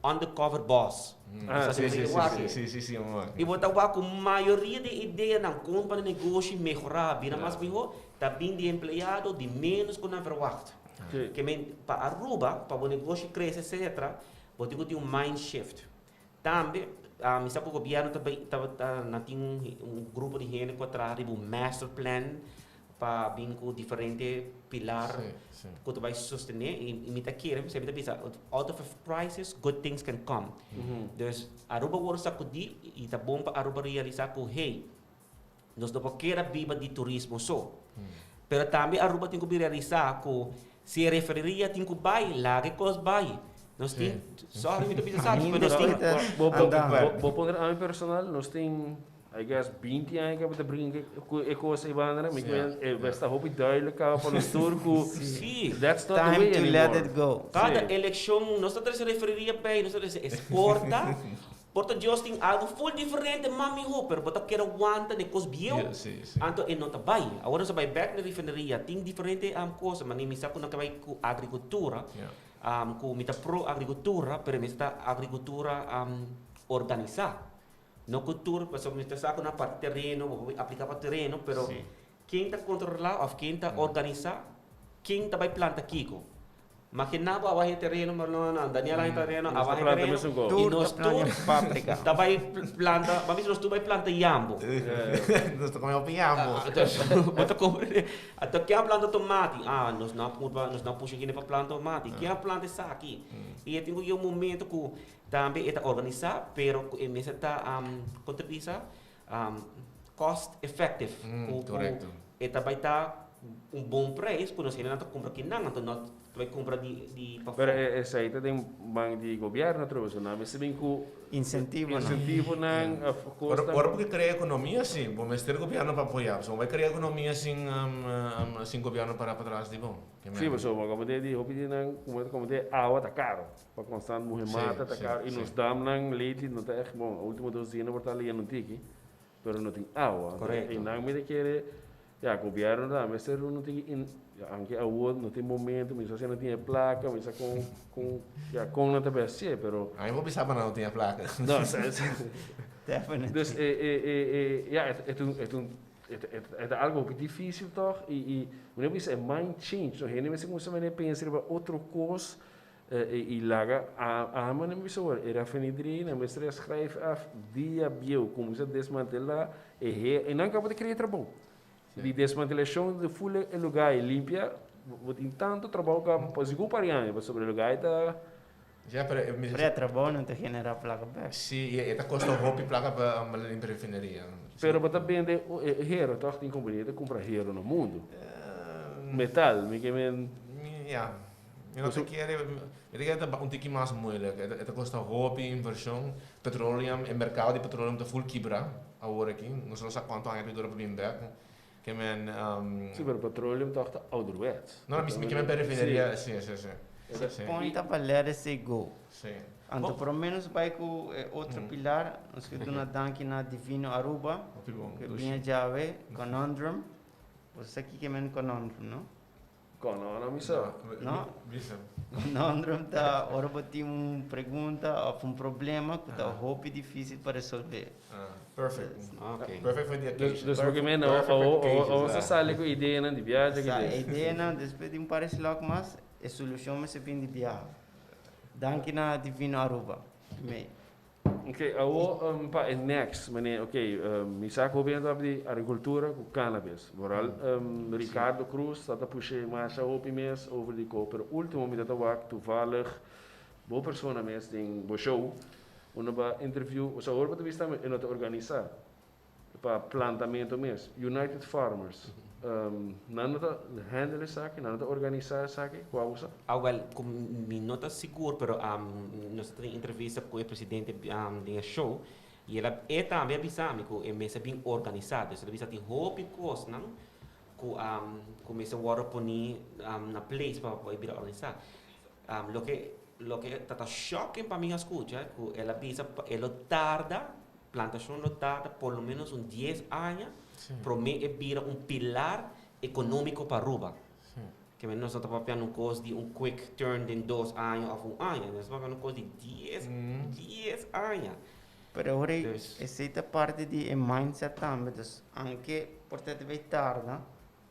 Undercover Boss. Ah, si, si, si, si, si, si, I bo ta wak ku mayoria di e ideanan kon pa negoshi mehorá, bira mas mihó, ta bin di empleado di ménos ku nan verwagt. Ke men pa Aruba, pa bo negoshi krese etcetera, bo tin ku tin un mind shift. Tambe mi sa ku gobièrnu ta bai ta ta nan tin un grupo di hende ku a traha riba un master plan pa bin ku diferente pilar ku ta bai sostené i mi ta kere mi ta bisa out of a crisis good things can come. Dus Aruba wòrdu sakudí i ta bon pa Aruba realisá ku hey, Nos no por keda biba di turismo so. Pero tambe Aruba tin cu bin realisa cu si e refineria tin cu bay, laga e cos bay. Nos tin, sorry mi ta bisa esaki, pero nos tin. Bo pone ami personal, nos tin I guess 20 aña cu ta brinca cu e cos ey banda nan. Mi cu e esta hopi duidelijk caba pa nos tur cu that's not the way Time to let it go. Cada eleccion nos ta trece refineria bay, nos ta trece exporta. Por ta Dios tin algo full diferente mas miho pero bo ta kere wanta den cos bieu anto e no ta bay. Awor nos a bay bek na refineria tin diferente cosa mane mi sa cu nan ta bay cu agricultura cu mi ta pro agricultura pero mi ta agricultura organisa no cu tur pasobra mi ta sa cu nan parti tereno bo por aplica pa tereno pero ken ta controla of ken ta organisa ken ta bay planta kico. Magina bo abaho e tereno, pero no, no, Daniel abaho e tereno, abaho e tereno. Y nos tur ta bay planta, ban bisa nos tur bay planta yambo. Nos ta come hopi yambo. Bo ta comprende? Anto ken a planta tomati? Ah, nos no a purba, nos no a pusha hende pa planta tomati. Ken a planta esaki? Y e tin cu yega un momento cu tambe e ta organisa, pero cu e mester ta, con ta bisa? Cost effective. Cu e ta bay ta un bon prijs cu nos hendenan ta cumpra kinan, anto no ta bay cumpra di pafó. Pero esey ta den man di gobierno atrobe, so nan mester bin cu Incentivonan. incentivonan of cosnan. Ora bo ke crea economia si, bo mester gobierno pa apoya, pasobra bo bay crea economia sin sin gobierno para patras di bo. Si, pasobra como te di hopi di nan como te awa ta caro. Pa constant muhe mata ta caro y nos damnan lately no ta echt bon. Ultimo dos dia no por ta leyendo un tiki, pero no tin awa. Correcto. Y nan mi ta kere, ya, gobierno tambe mester un tiki in, ya, aunke awor no tin momento, mi sa si nan tin e placa, mi sa con, con, ya, con nan ta bay hacié, pero. Ami por bisa pa nan no tin e placa. No, sa, sa. Definitely. Dus e, e, e, e, ya, e ta un, e ta un, e ta algo hopi dificil toch, y, y, mi no bisa e mind change, no, hende mester cuminsa mene pensa riba otro cos, I laga ama na bisa wor e rafinadria nan mester a schrijf af dia bieu cuminsa desmantela e he e nan caba di crea trabou di desmantelacion di full e lugar e limpia bo tin tanto trabou caba pa sigur par di aña pasobra e lugar ta. Ja pero e Pero e trabou no ta genera placa bek. Si e ta costa hopi placa pa limpia refineria. Pero bo ta bende e hero toch tin compania ta cumpra hero na mundo metal mi ke men. Ya. Mi no ta kere, mi ta kere ta un tiki mas moeilijk. E ta kosta hopi invershon. Petroleum, e merkado di petroleum ta ful kibra awor aki. Nos no sa kuantu aña ta dura pa bin bek. Ke men. Si, pero petroleum tòg ta ouderwets. No, mi ke men pa refineria, si, si, si. E point ta pa let it say go. Si. Anto por lo menos bai ku e otro pilar, nos ke duna danki na Divino Aruba, Hopi bon, ku dushi. biña djawe, Conundrum. Bo sa kiko e men conundrum, no? Kon no, no mi sa. No? Bisa. Conundrum ta ora bo tin un pregunta of un problema cu ta hopi dificil pa resolve. Ah, perfect. Ok. Perfect for the occasion. Dus porque men Perfect for occasions, awo sa sali cu ideanan di biaha Sa ki ideanan despues di un par di slok mas e solucion mester bin di biaha. Danki na Divino Aruba. Mei. Ok, awo pa e next, mane, ok, mi sa ku hopi hende ta papia di agrikultura ku cannabis. Vooral Ricardo Croes ta ta pushe masha hopi mes over di ko, pero ultimo mi ta ta wak toevallig bo persona mes den bo show. Unda bo interview, osea, awor bo ta bisa e no ta organisa pa plantamento mes. United Farmers, nan no ta handle esaki, nan no ta organisa esaki, cua bo sa? Ah wel, cu mi no ta sigur, pero nos a tin entrevista cu e presidente den e show y el a, e tambe a bisa mi cu e mester bin organisa. Dus el a bisa tin hopi cosnan cu cu mester wordo poni na place pa e bira organisa. Loke loke ta ta shocking pa mi a scucha cu el a bisa pa e lo tarda, plantacion lo tarda por lo menos un dies aña prome e bira un pilar economico pa Aruba. Ke men nos no ta papia un cos di un quick turn den 2 aña of un aña, nos ta papia un cos di 10, 10 aña. Pero ora esey ta parti di e mindset tambe, dus aunke por ta ta bay tarda,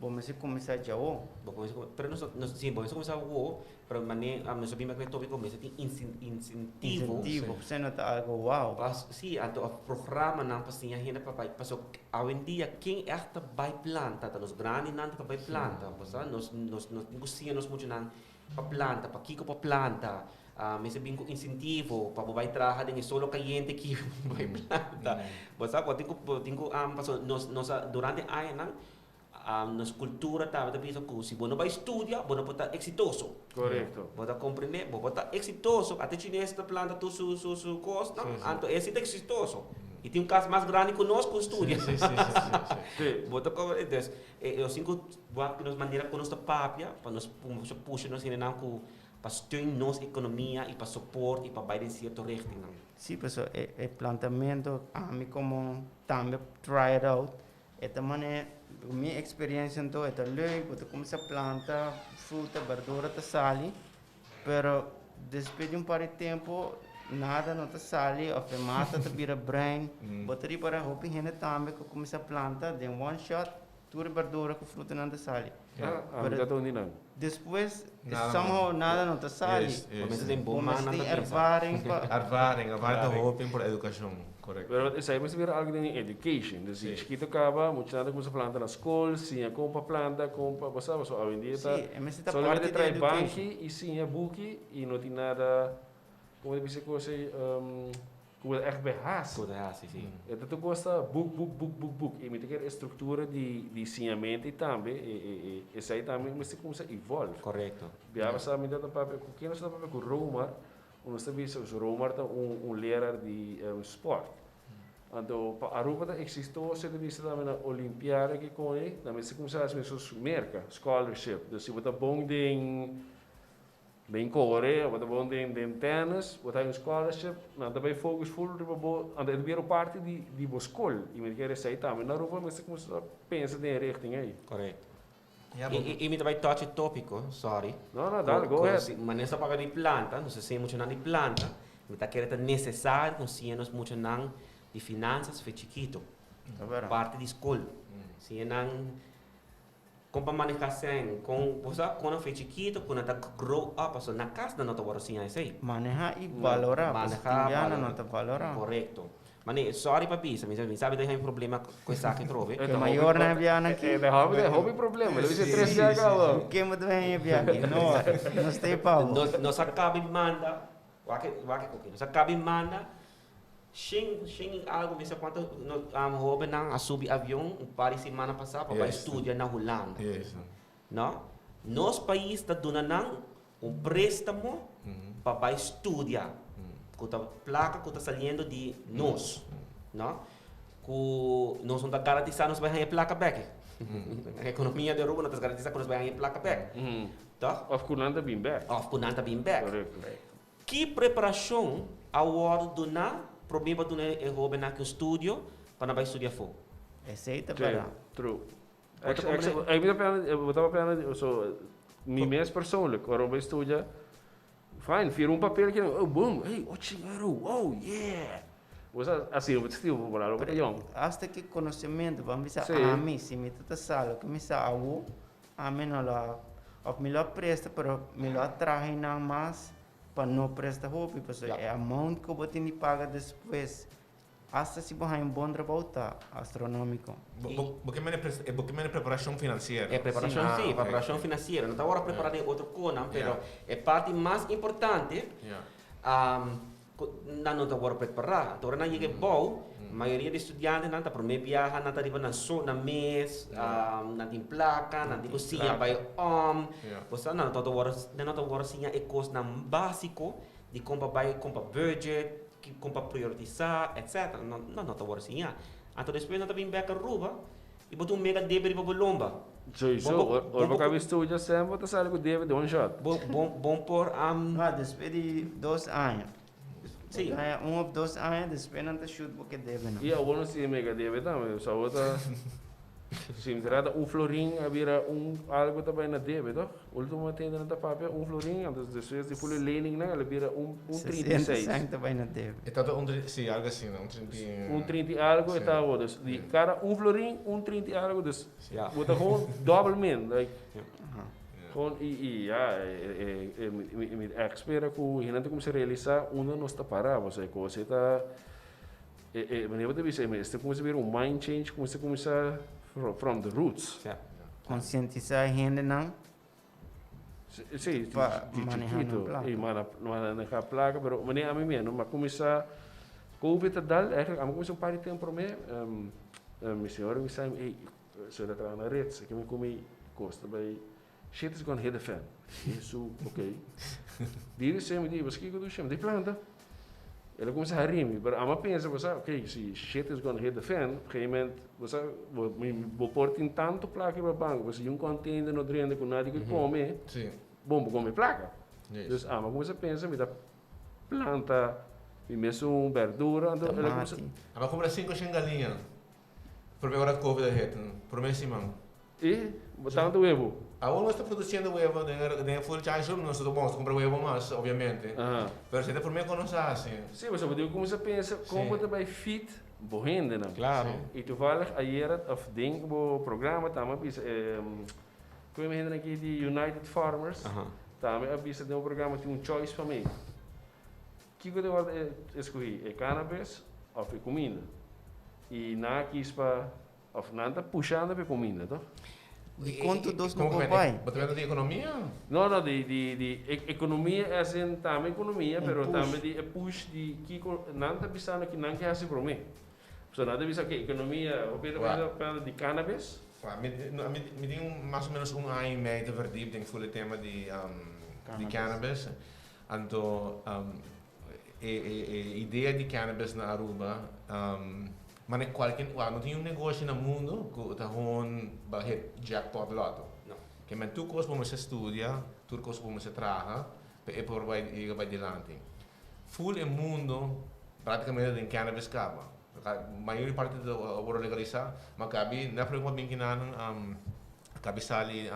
Bo mester kuminsá djawo. Bo kuminsá ku, pero nos nos si bo mester kuminsá awo, pero mane nos a bin bek na e tópiko mester tin insentivo. Insentivo, p'esei no ta algo wow. Pa si, anto òf programanan pa siña hende pa bai, pasobra awendia ken ègt ta bai planta, ta nos grandinan ta bai planta, bo sa, nos nos nos tin ku siña nos muchanan pa planta, pakiko pa planta, mester bin ku insentivo pa bo bai traha den e solo kayente aki bai planta, bo sa, bo tin ku bo tin ku pasobra nos nos a durante añanan Nos cultura tabata bisa cu si bo no bay studia, bo no por ta exitoso. Correcto. Bo ta comprende? Bo por ta exitoso. Ata chines ta planta tur su su su cosnan, anto e si ta exitoso. Y tin un cas mas grandi cu nos cu studia. Sí, sí, sí, sí, sí. Bo ta comprende? Entonces, nos tin cu wak nos manera cu nos ta papia pa nos pusha nos hendenan cu pa steun nos economia y pa support y pa bay den cierto richtingnan. Sí, pasobra e plantamento ami como tambe try it out. E ta mane, mi experiencia anto e ta leuk, bo ta cuminsa planta fruta, berdura ta sali, pero despues di un par di tempo nada no ta sali of e mata ta bira bruin. Bo ta ripara hopi hende tambe cu cuminsa planta den one shot tur e berdura cu frutanan ta sali. Ah, mi ta dónde nan? Despues somehow nada no ta sali. Bo mester tin bon Bo mester mannan tin ta pensa. ervaring pa. Ervaring, ervaring ta hopi por educacion, correcto. Pero esei mester bira algo den education. Dus si chikito caba, muchanan ta cuminsa planta na scol, siña con pa planta, con pa, bo sa, pasobra awendia ta Sí, e mester ta solamente parti di trae education. banki y siña buki y no tin nada, como ta bisa e cos ei, Ku bo ta ègt bai hasi. Ku bo ta hasi, sí. E ta tur kos ta buk, buk, buk, buk, buk. I mi ta kere e struktura di di siñamentu i tambe e e e esei tambe mester kuminsá evolve. Korekto. Bia pasá mi tabata papia ku ken nos tabata papia ku Romar, nos ta bisa ku Romar ta un un leraar di spòrt. Anto pa Aruba ta eksistoso e ta bisa tambe na olimpiada ke kone nan mester kuminsá hasi mesun Merka, scholarship. Dus si bo ta bon den Den kore, bo ta bon den den tennis, bo ta haña un scholarship, nan ta bai focus full riba bo, anto e ta bira un parti di di bo skol, i mi ta kere esei tambe na Aruba mester kuminsá pensa den e richting ei. Korekto. Ja, bo. I mi ta bai touch e tópiko, sorry. No, no, dale, go ahead. Manera nos ta papia di planta, nos ta siña muchanan di planta, mi ta kere ta nesesario ku nos siña nos muchanan di finansas fe chikito. Ta bera. Parti di skol. Siña nan Kon pa maneha sèn, kon, bo sa, kon nan fe chikito, kon nan ta grow up, pasobra na kas nan no ta wòrdu siña esei. Maneha i balorá, pasobra tin bia nan no ta balorá. Korekto. Mane, sòri pa bisa, mi sa mi ta haña problema ku esaki atrobe. Ke mayornan e bia nan aki. E ta hopi problema, lo bisa tres bia kaba. Ku ken bo ta haña e bia aki? No, nos ta e pa bo. Nos a kaba i manda, wak wak e koki, nos a kaba i manda Shen, shen i algu, mi sa kuantu no, hóbennan a subi avion un par di simana pasá pa bai studia na Hulanda. No? Nos pais ta duna nan un préstamo pa bai studia, ku ta plaka ku ta saliendo di nos, no? Ku nos no ta garantisá nos bai haña e plaka bèk. Ekonomia di Aruba no ta garantisá ku nos bai haña e plaka bèk. Tòg? Òf ku nan ta bin bèk. Òf ku nan ta bin bèk. Korekto. Ki preparashon a wòrdu duná promé pa duna e hóbennan aki un studio pa nan bai studia afó? Esei ta bèrdat. True. Bo ta papia di, so, mi mes persoonlijk, ora bo bai studia, fine, firma un papel ki, oh, boom, hey, ocho euro, wow, yeah! Bo sa, asina bo ta stima bo por algo, bo ta yòn. Asta ki konosementu, bo a bisa ami, si mi ta ta sa loke mi sa awo, Ami no lo a, of mi lo a presta pero mi lo a traha einan mas pa no presta hopi pasobra e amount ku bo tin di paga despues asta si bo haña un bon trabou ta astronomiko. Bo ke mene bo ke mene preparashon finansiero? E preparashon si, preparashon finansiero. No ta ora prepara den otro konan pero e parti mas importante. Nan no ta wòrdu prepará. Anto ora nan yega e bou, mayoria di studiantenan ta promé biaha, nan ta riba nan so, nan mes, nan tin plaka, nan tin ku siña bai om. Bo sa, nan no ta wòrdu, nan no ta wòrdu siña e kosnan básiko di kon pa bai, kon pa budget, kon pa prioritisá, etcetera. Nan no ta wòrdu siña. Anto despues nan ta bin bèk Aruba i bo tin un mega debe riba bo lomba. Sowieso, ora bo kaba studia semper bo ta sali ku debe di un shot. Bo bo bo por. No, despues di 2 aña. Si. Bo gana 1 of 2 aña, despues nan ta shoot bo ke debe nan. I awor nos tin mega debe tambe, so awor ta si mi trata un florin a bira un algo ta bai na debe toch? Ultimo tende nan ta papia un florin, anto despues di full lening nan el a bira un 36. 60 cent ta bai na debe. E ta un, si, algo asina, un 30. Un 30 i algo e ta awor, dus di kada un florin, un 30 i algo, dus bo ta gewoon double min, like gewoon i ja, mi ta spera ku hende ta kuminsá realisá unda nos ta pará, pasobra e kos ei ta e manera bo ta bisa mester kuminsá bira un mind change ku mester kuminsá from the roots. Konsientisá hendenan Sí, pa di maneha nan chikito plaka. I maneha plaka, pero manera ami mi no a kuminsá Covid a dal, eigenlijk ami a kuminsá un par di tempu promé, mi señora a bisa mi, ey, so el a traha na Ritz, aki mi kumi kos ta bai, shit is gonna hit the fan. Jesu, ok. Di dise mi di, paske kiko dushi? Mi di planta. El a kuminsá hari mi, pero ami a pensa, bo sa, ok, si shit is gonna hit the fan, op gegeven moment, bo sa, bo por tin tantu plaka riba banko, pero si un container no drenta ku nadie ke kome, bon, bo kome plaka. Dus ami a kuminsá pensa, mi ta planta mi mesun berdura, anto el a kuminsá. Tomati. Ami a kumpra 500 galiña promé ora Covid a hit, promé siman. I bo tantu webu? Awor nos ta produciendo webu den e full charge room, nos ta bon, nos ta kumpra webu mas, obviamente. Pero si ta promé ku nos a hasi. Sí, pasobra bo tin ku kuminsá pensa kon bo ta bai fit bo hendenan. Klaro. I toevallig ayera of den bo programa tambe a bisa e ku e hendenan aki di United Farmers tambe a bisa den bo programa tin un choice pa make. Kiko ta wòrdu eskohí, e cannabis òf e kuminda? I nan a kis pa òf nan ta pushando pa e kuminda, toch? Di kontu dos no por bai. Bo ta hablando di ekonomia? No, no, di ekonomia as in tambe ekonomia, Un pero push. Tambe di e push di kiko nan ta bisando ki nan ke hasi promé. So nan ta bisa, ok, ekonomia, hopi ta Wa. bisa hablando di cannabis. Wa, no, mi tin mas o menos un aña i mei te verdiep den full e tema di Cannabis. Cannabis. Anto e idea di cannabis na Aruba, maar kualke, wa, no tin un negoshi na mundo ku ta gewoon ba hit jackpot lotto. No. Ke men tur kos bo mester studia, tur kos bo mester traha, pa e por bai yega bai dilanti. Full e mundo praktikamente den cannabis kaba. Mayoria parti ta wòrdu legalisá, ma kabi na promé ku a bin kinan kabi sali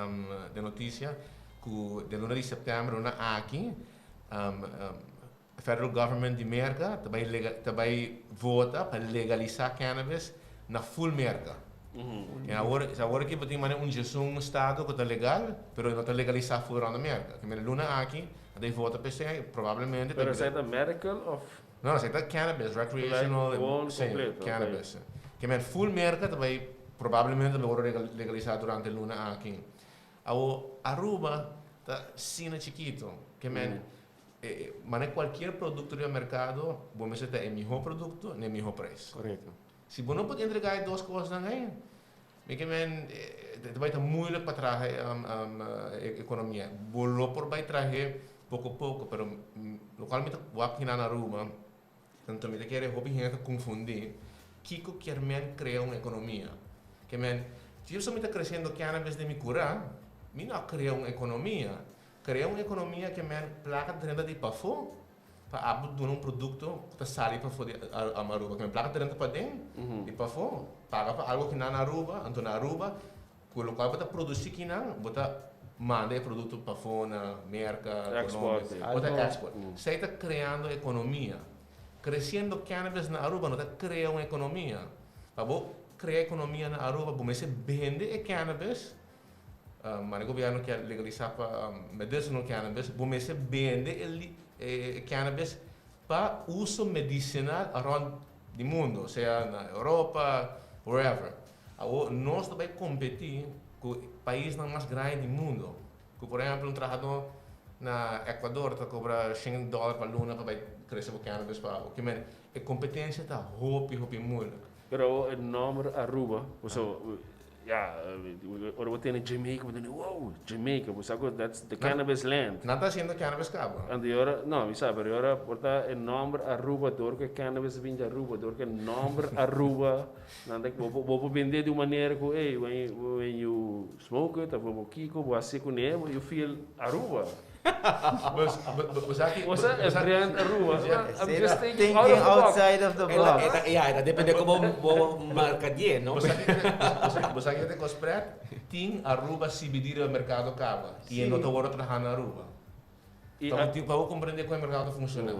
den notisia ku den luna di sèptèmber, luna aki, federal government di Merka ta bai vota pa legalisá cannabis na full Merka. I awor aki bo tin manera un 11 estado ku ta legal, pero no ta legalisá full rònt Merka. Ke men luna aki a bai vota pa esei, probablemente. Pero esei ta medical of No, esei ta cannabis, recreational, Gewoon sí, completo, ok. Cannabis. Ke men full Merka ta bai probablemente ta bai legalisá durante luna aki. Awo Aruba ta asina chikito. Ke men mane kualkier produkto riba merkado, bo mester ta e mihó produkto na e mihó preis. Korekto. Si bo no por entregá e dos kosnan ei, mi ke men ta bai ta moeilijk pa traha ekonomia. Bo lo por bai trahe poko poko, pero lokual mi ta wak hina na Aruba, anto mi ta kere hopi hende ta konfundí kiko kier men krea un ekonomia. Ke men, si yo mi ta kresiendo cannabis den mi kurá, mi no a krea un ekonomia. Krea un ekonomia ke men plaka ta drenta di pafó, pa abo duna un produkto ku ta sali pafó di Aruba. Ke men plaka ta drenta paden, di pafó, paga pa algo kinan na Aruba, anto na Aruba, ku lokual bo ta produsí kinan, bo ta manda e produkto pafó na Merka, Export. Colombia. Bo ta export. Esei ta kreando ekonomia. Kresiendo cannabis na Aruba no ta krea un ekonomia. Pa bo krea ekonomia na Aruba, bo mester bende e cannabis, maar e gobièrnu ke legalisá pa medicinal cannabis, bo mester bende e cannabis pa uso medisinal rònt di mundu, sea na Europa, wherever. Awor nos ta bai kompetí ku paisnan mas grandi di mundu. Ku por ehèmpel un trahadó Na Ecuador ta cobra $100 pa luna pa bay crece bo cannabis pa abo. Kimen, e competencia ta hopi, hopi moeilijk. Pero e nomber Aruba, so, ja, ora bo tene Jamaica, bo tene, wow, Jamaica, bo sa cu that's the cannabis land. Nan ta haciendo cannabis caba. Anto y ora, no, mi sa, pero y ora por ta e nomber Aruba, door cu e cannabis a bin di Aruba, door cu e nomber Aruba, nan ta, bo, bo por bende di un manera cu, hey, when you smoke it, of bo kico, bo haci cune, you feel Aruba. Bo sa ki. Bo sa e brand Aruba. I'm just thinking out of the box. Outside of the box. Ja, ta depende como bo mercadie, no? Bo sa ki ta cos pret? Tin Aruba CBD riba mercado caba y e no ta wordo traha na Aruba. Pa bo comprende con e mercado ta funciona.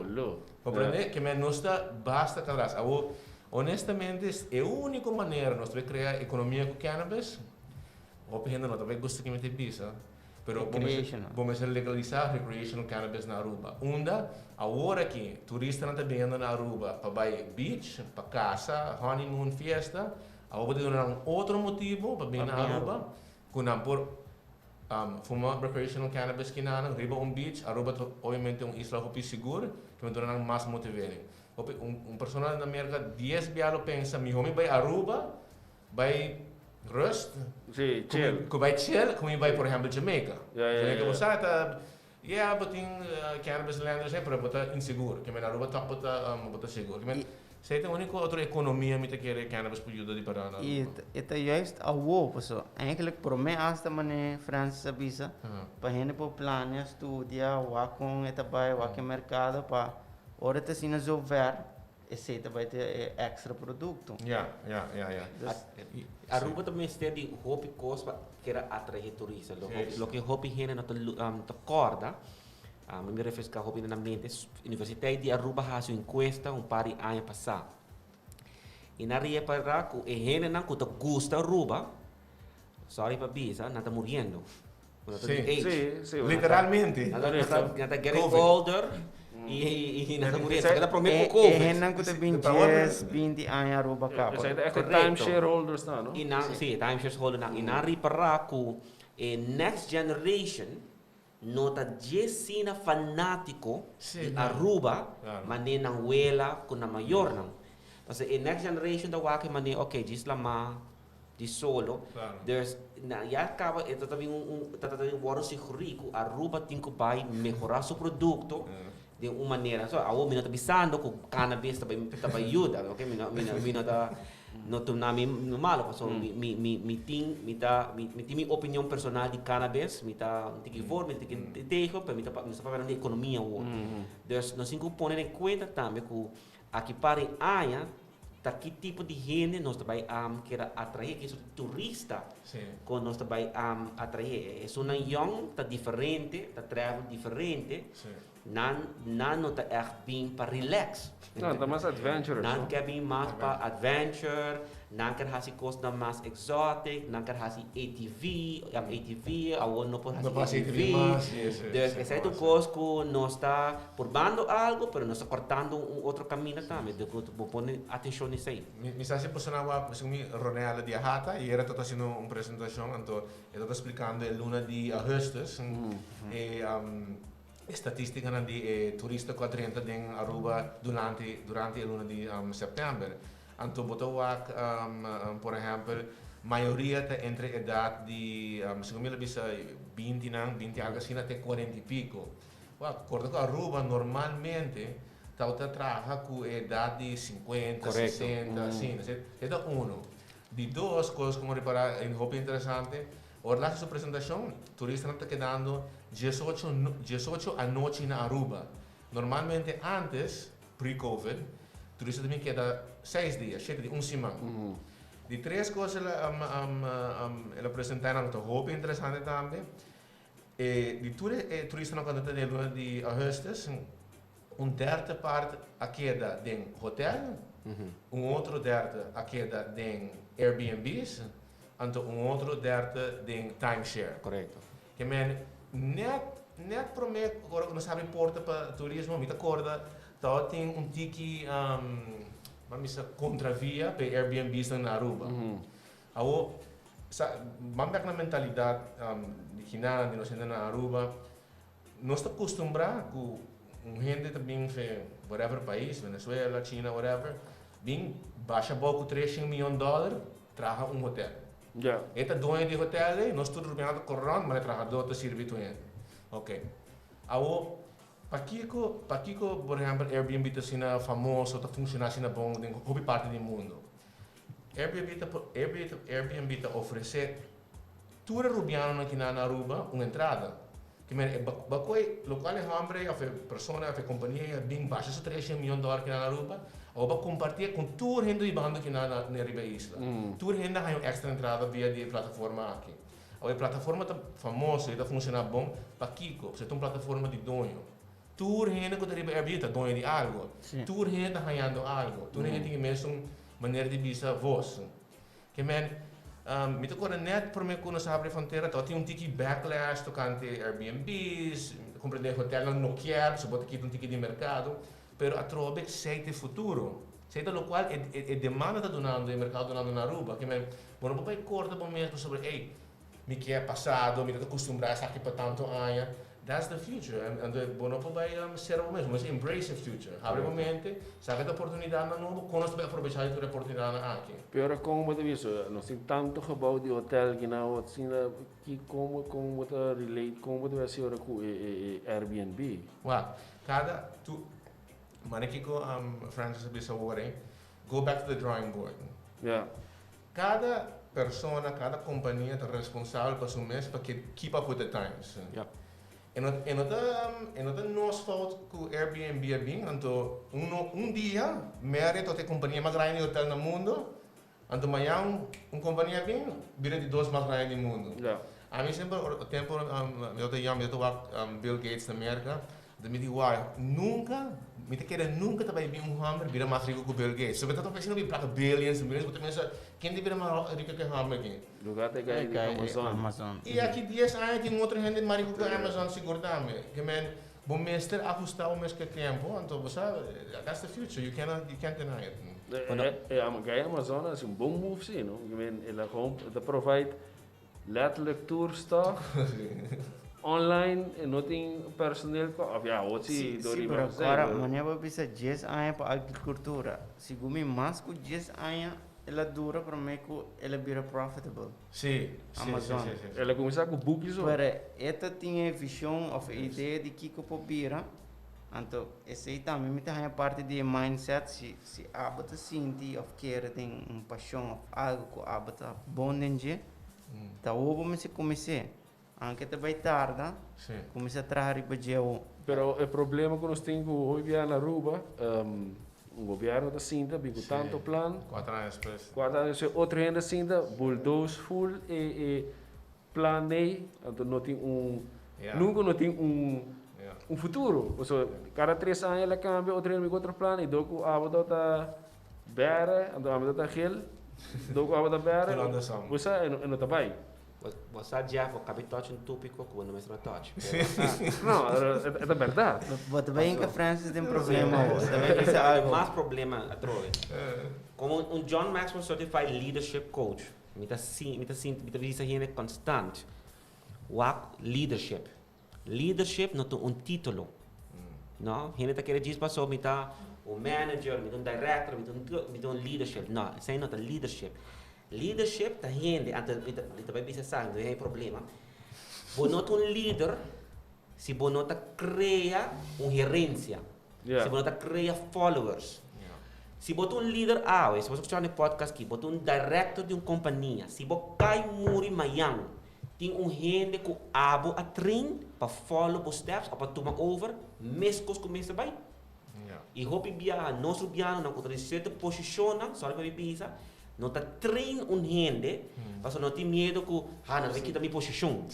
Comprende? Ke men nos ta basta catras. Awor, honestamente, e unico manera nos ta bay crea economia cu cannabis, hopi hende no ta bay gusta kimen ta bisa, Pero bo mester legalisa recreational cannabis na Aruba. Unda awor aki turistanan ta biniendo na Aruba pa bay beach, pa casa, honeymoon, fiesta, awor bo ta duna nan un otro motibo pa bini na Aruba cu nan por fuma recreational cannabis kinanan riba un beach. Aruba ta obviamente un isla hopi sigur, cu bo duna nan mas motivering. Hopi un persona na Merca dies bia lo pensa miho mi bay Aruba Bay rust. Sí, chill. Ku bay chill, ku mi bay por ehempel Jamaica. Ja, ja, Jamaica ja. bo sa ta, yeah, bo tin cannabis land esei, pero bo ta insegur. Ke men Aruba tok bo ta, bo ta sigur. Ke men, esei ta unico otro economia mi ta kere cannabis por yuda di para na I Aruba. e ta juist awo, paso eigenlijk prome hasta mane Francis a bisa, pa hende por plania, studia, wak kon e ta bay, wak e mercado pa ora ta asina zover, Esey ta bay ta e extra producto. Ja, ja, ja, ja. Dus. Aruba ta mester di hopi cos pa keda atrae turista. Loke hopi hende no ta corda, mi mi refresca hopi na mente, Universiteit di Aruba haci un encuesta un par di aña pasa. Y nan repara cu e hendenan cu ta gusta Aruba, sorry pa bisa, nan ta muriendo. Nan ta di age. Sí, sí. Literalmente. Nan ta getting older y nan ta muriendo. Esaki ta prome cu E COVID. hendenan cu ta bin dies, binti aña Aruba caba. Esaki ta echt e timeshare holders nan, no? Y nan, sí, timeshare holders nan. Y nan ripara cu e next generation no ta djesina fanatico di Aruba mane nan wela cu nan mayornan. Pasobra e next generation ta wak e mane, ok, djis lama. Di solo. Dus na ya caba e ta bin un ta ta bin worde siguri cu Aruba tin cu bay mehora su producto den un manera. So awor mi no ta bisando cu cannabis ta bay ta bay yuda, ok, mi no mi no mi no ta no tuma mi malo pasobra mi mi mi mi tin mi ta mi tin mi opinion personal di cannabis, mi ta un tiki voor mi ta tiki tegen pero mi ta mi ta papia di economia awor. Dus nos tin cu pone den cuenta tambe cu aki par di aña Ta ki tipo di hende nos ta bai keda atraé, ki soort turista ku nos ta bai atraé. Esunnan yòn ta diferente, ta travel diferente, nan nan no ta ègt bin pa relax. Nan ta mas adventurous. Nan ke bin mas pa adventure, nan ker hasi kosnan mas exotic, nan ker hasi ATV, ATV, awor no por hasi ATV. Dus esei ta un kos ku nos ta Purbando algo, pero nos ta cortando un otro camina tambe, de cu bo pone atencion esey. Mi sa si persona wak, segun mi Ronella di Ahata, y era ta haciendo un presentacion, anto e ta splicando e luna di augustus, e statisticanan di e turista cu a drenta den Aruba durante durante e luna di september. Anto bo ta wak, por ehempel, mayoria ta entre edad di, segun mi lo bisa bintinan, binti algo asina te cuarenta y pico. Wak, corda cu Aruba normalmente tabata traha cu e edad di cincuenta, sesenta, asina. E ta uno. Di dos, cos cu mi ripara y hopi interesante, ora el haci su presentacion, turistanan ta kedando diesocho, diesocho anochi na Aruba. Normalmente antes, pre-covid, turista ta bin keda seis dia, shete dia, un siman. Di tres cos el a presenta nan cu ta hopi interesante tambe, E di tur e turistanan ku a ta den luna di augustus, un derde part a keda den hotel, un otro derde a keda den Airbnb's, anto un otro derde den timeshare. Korekto. Ke men net net promé ora ku nos habri porta pa turismo mi ta korda tabatin un tiki ban bisa kontravia pa e Airbnb's nan na Aruba. Awor, sa, ban bek na mentalidat di kinan, di nos hende na Aruba. Nos ta acostumbrá cu un hende ta bin fe whatever pais, Venezuela, China, whatever, bin basha bou cu 300 miyon dollar, traha un hotel. E ta doño di hotel ey, nos tur rubiano ta core rond, maar e trahador ta sirbi tur hende. Ok. Awo, pakico, pakico por ehempel Airbnb ta asina famoso, ta funciona asina bon den hopi parti di mundo? Airbnb ta, Airbnb ta ofrece tur e rubianonan ki na na Aruba un entrada. Ki men e bakoy locual e hombre of e persona of e compania a bin basha su 300 miyon dollar ki na na Aruba, awor ba comparti cu tur hende bibando ki na na riba e isla. Tur hende a haya un extra entrada via di e plataforma aki. Awor e plataforma ta famoso y ta funciona bon, pakico? Pasobra ta un plataforma di doño. Tur hende cu ta riba Airbnb ta doño di algo. Tur hende ta hayando algo. Tur hende tin e mesun manera di bisa vos. Ke men, mi ta kore net prome ku nos a habri frontera tabata tin un tiki backlash tokante Airbnb's, mi ta komprende hotelnan no kier pasobra bo ta kita un tiki di merkado, pero atrobe esei ta e futuro, esei ta lokual e e demanda ta dunando, e merkado dunando na Aruba. Ke men, bo no por bai korta bo mes pasobra ey, mi kier pasado, mi ta kustumbrá esaki pa tantu aña. That's the future. Anto bo no por bai sera bo mes, bo mester embrace the future. Habri bo mente, saka e oportunidadnan nobo, kon nos ta bai aprovechá di tur e oportunidadnan aki. Pero kon bo ta bisa, nos tin tantu gebou di hotel ki nan awor asina, ki kon kon bo ta relate, kon bo ta bai hasi ora ku e e Airbnb? Wak, kada tu, mane kiko Francis a bisa awor ei, go back to the drawing board. Kada persona, kada kompania ta responsabel pa su mes pa keep up with the times. E no e no ta e no ta nos fout ku Airbnb a bin, anto un no un dia Marriott ta e kompania mas grandi di hotel na mundo, anto mañan un kompania a bin bira di dos mas grandi di mundo. Ami semper ora tempo mi tabata yòn mi tabata wak Bill Gates na Merka, Anto mi di, Wai, nunka, mi ta kere nunka ta bai bin un hòmber bira mas riku ku Bill Gates. So mi ta topa asina bin plaka billions, millions, bo ta pensa, ken ta bira mas riku ku e hòmber aki? Lugar ta kai di Amazon. I aki dies aña tin otro hende mas riku ku Amazon sigur tambe. Ke men, bo mester ahustá bo mes ku e tempu, anto bo sa, that's the future, you cannot, you can't deny it. E gai Amazon a hasi un bon move si, no? Ke men, el a gewoon, el ta provide Letterlijk tur stof online e no tin personeel ko of ya awor si Si, si, pero ahora manera bo bisa dies aña pa agricultura, segun mi mas ku dies aña el a dura prome ku el a bira profitable. Si, si, Amazon. si, si, si. El a kuminsá ku buki so. Pero e ta tin e vision of e idea di kiko por bira, anto esei tambe mi ta haña parti di e mindset si si abo ta sinti of kere den un pasion of algo ku abo ta bon den dje, Ta awo bo mester kumins'é. Anke ta bai tarda, kuminsá traha riba dje awo. Pero e problema ku nos tin ku hopi bia na Aruba, un gobièrnu ta sinta bin ku tanto plan. Kuater aña despues. Kuater aña despues otro hende a sinta, bulldoze full e e plan ei, anto no tin un, nunka no tin un un futuro. Pasobra kada tres aña el a kambia, otro hende bin ku otro plan i dor ku abo tabata Bere, anto ami ta ta gel, do ku abo ta bere, bo sa e no ta bai. Bo sa Jeff, bo kabi touch un tópiko ku bo no mester a touch. No, e ta bèrdat. Bo ta bai hinka Francis den problema bo ta bai bisa algo. Mas problema atrobe. Komo un John Maxwell Certified Leadership Coach, mi ta mi ta sinti mi ta bisa hende konstant, wak leadership. Leadership no ta un título. No, hende ta kere djis paso mi ta un manager, mi ta un director, mi ta un, mi ta un leadership. No, esei no ta leadership. Leadership ta hende, anto mi ta, mi ta bai bisa esaki, mi ta haña problema. Bo no ta un leader si bo no ta krea un herencia. Si bo no ta krea followers. Si bo ta un lider awe, si bo ta skuchando e podcast aki, bo ta un director di un kompania, si bo kai muri mayan, tin un hende ku abo a train pa follow bo steps òf pa tuma over meskos ku mester bai. I hopi biaha nos rubianonan ku ta den sierto posishonnan, sorry pa mi bisa, no ta train un hende pasobra no tin miedo ku, ha, nan ta bai kita mi posishon.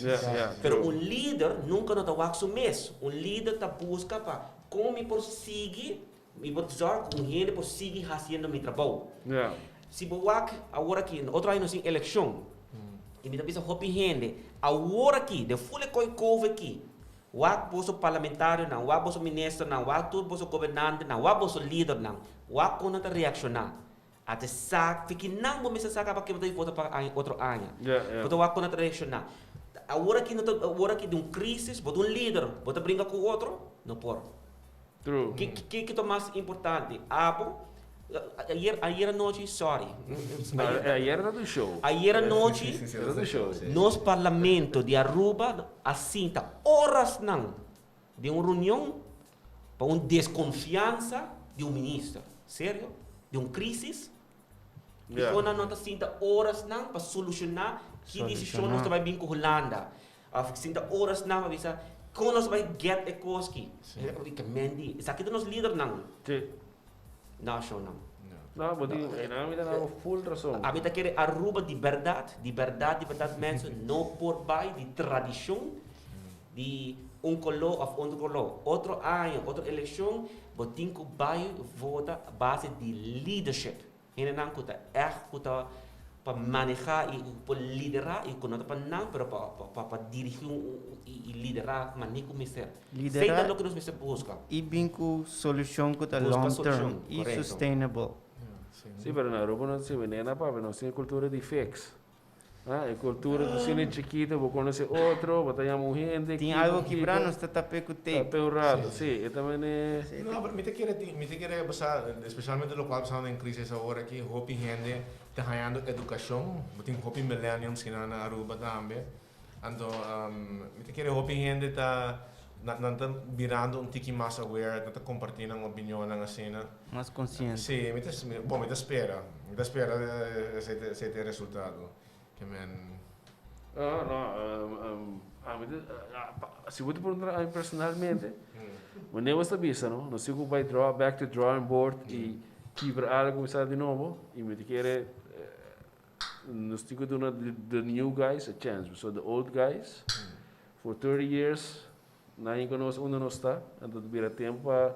Pero un lider nunka no ta wak su mes. Un lider ta buska pa kon mi por sigui, mi por zorg ku un hende por sigui hasiendo mi trabou. Si bo wak awor aki, otro aña nos tin elekshon. I mi ta bisa hopi hende, awor aki, den ful e koi covid aki, wak boso parlamentarionan, wak boso ministernan, wak tur boso gobernantenan, wak boso lidernan, wak kon nan ta reakshoná. Ate sa, fiki nan bo mester sa kaba ke bo ta di vota pa aña, otro aña. Bo ta wak kon nan ta reakshoná. Awor aki no ta awor aki di un crisis, bo ta un lider, bo ta bringa cu otro? No por. True. Ki ki ki ta mas importante? Abo ayer ayer anochi sorry. Ayer ta un show. Ayer anochi Ta un show. nos parlamento di Aruba a sinta orasnan den un reunion pa un desconfiansa di un minister. Serio? Di un crisis? Dikon nan no ta sinta orasnan pa solushoná ki desishon nos ta bai bin ku Hulanda? Òf sinta orasnan pa bisa kon nos ta bai get e kos ki? Mendy, esaki ta nos lidernan nashonnan. No, bo tin, einan mi ta dabo full rason. Ami ta kere Aruba di bèrdat, di bèrdat, di bèrdat mensen no por bai di tradishon di un koló òf otro koló. Otro aña, otro elekshon, bo tin ku bai vota a base di leadership. Hendenan ku ta ègt ku ta pa manehá i ku por liderá i ku no ta pa nan pero pa pa pa dirigí un i liderá manera ku mester. Esei ta Liderá loke nos mester buska. i bin ku solushon ku ta Buska long solushon, term i korekto. sustainable. Sí, pero na Aruba nos ta sibi nena papia, nos tin e kultura di fix. Ah, e cultura ta asina chikito, bo conoce otro, bo ta yama un hende. Tin algo kibra, nos ta tap'é ku tape. Tap'é un rato, sí. E ta mene. No, pero mi ta kere tin, mi ta kere basa, especialmente locual pasando den crisis awor aki, hopi hende ta hañando educacion, bo tin hopi millenniums kinan na Aruba tambe, anto mi ta kere hopi hende ta, nan ta birando un tiki mas aware, nan ta comparti nan opinionnan asina. Mas consciente. Sí, mi ta, bon, mi ta spera. Mi ta spera esei ta, esei ta e resultado. Ke men. No, no, ami ta, si bo ta puntra ami personalmente, manera bo ta bisa no, nos tin ku bai draw, back to drawing board i kibra algu kuminsá di nobo i mi ta kere nos tin ku duna the new guys a chance, pasobra the old guys for 30 years Nan a konos unda nos ta, anto ta bira tempu pa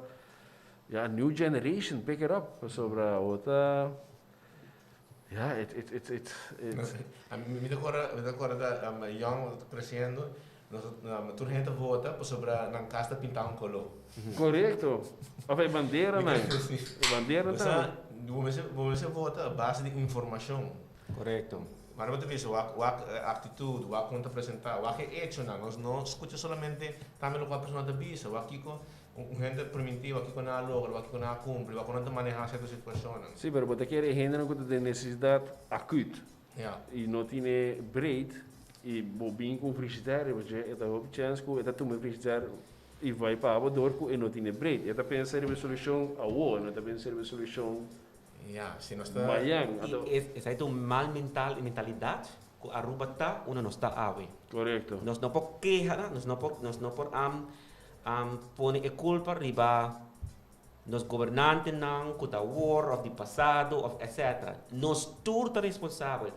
ya new generation pick it up pasobra awor ta ya it it it it it. Mi ta kòrda mi ta kòrda ta yòn kresiendo nos tur hende ta vota pasobra nan kas ta pintá un koló. Korekto, òf e banderanan, e bandera tambe. Bo mester bo mester vota a base di informashon. Korekto. Mara bo ta bisa, wak wak e aktitut, wak kon ta presentá, wak e echonan. Nos no skucha solamente tambe lokual persona ta bisa, wak kiko un hende a primintí, wak kiko nan a logra, wak kiko nan a kumpli, wak kon nan ta manehá sierto situashonnan. Sí, pero bo ta kere e hendenan ku ta den nesesidat akut i no tine breed i bo bin ku un frigidair riba dje, e ta hopi chèns ku e ta tuma e frigidair i bai pa bo dor ku e no tine breed. E ta pensa riba e solushon awor, e no ta pensa riba e solushon Ya, si nos ta. Mayan, anto. I esei ta un mal mental, mentalidat ku Aruba ta unda nos ta awe. Korekto. Nos no por keha, nos no por, nos no por pone e kulpa riba nos gobernantenan ku ta awor òf di pasado òf etcetera. Nos tur ta responsabel.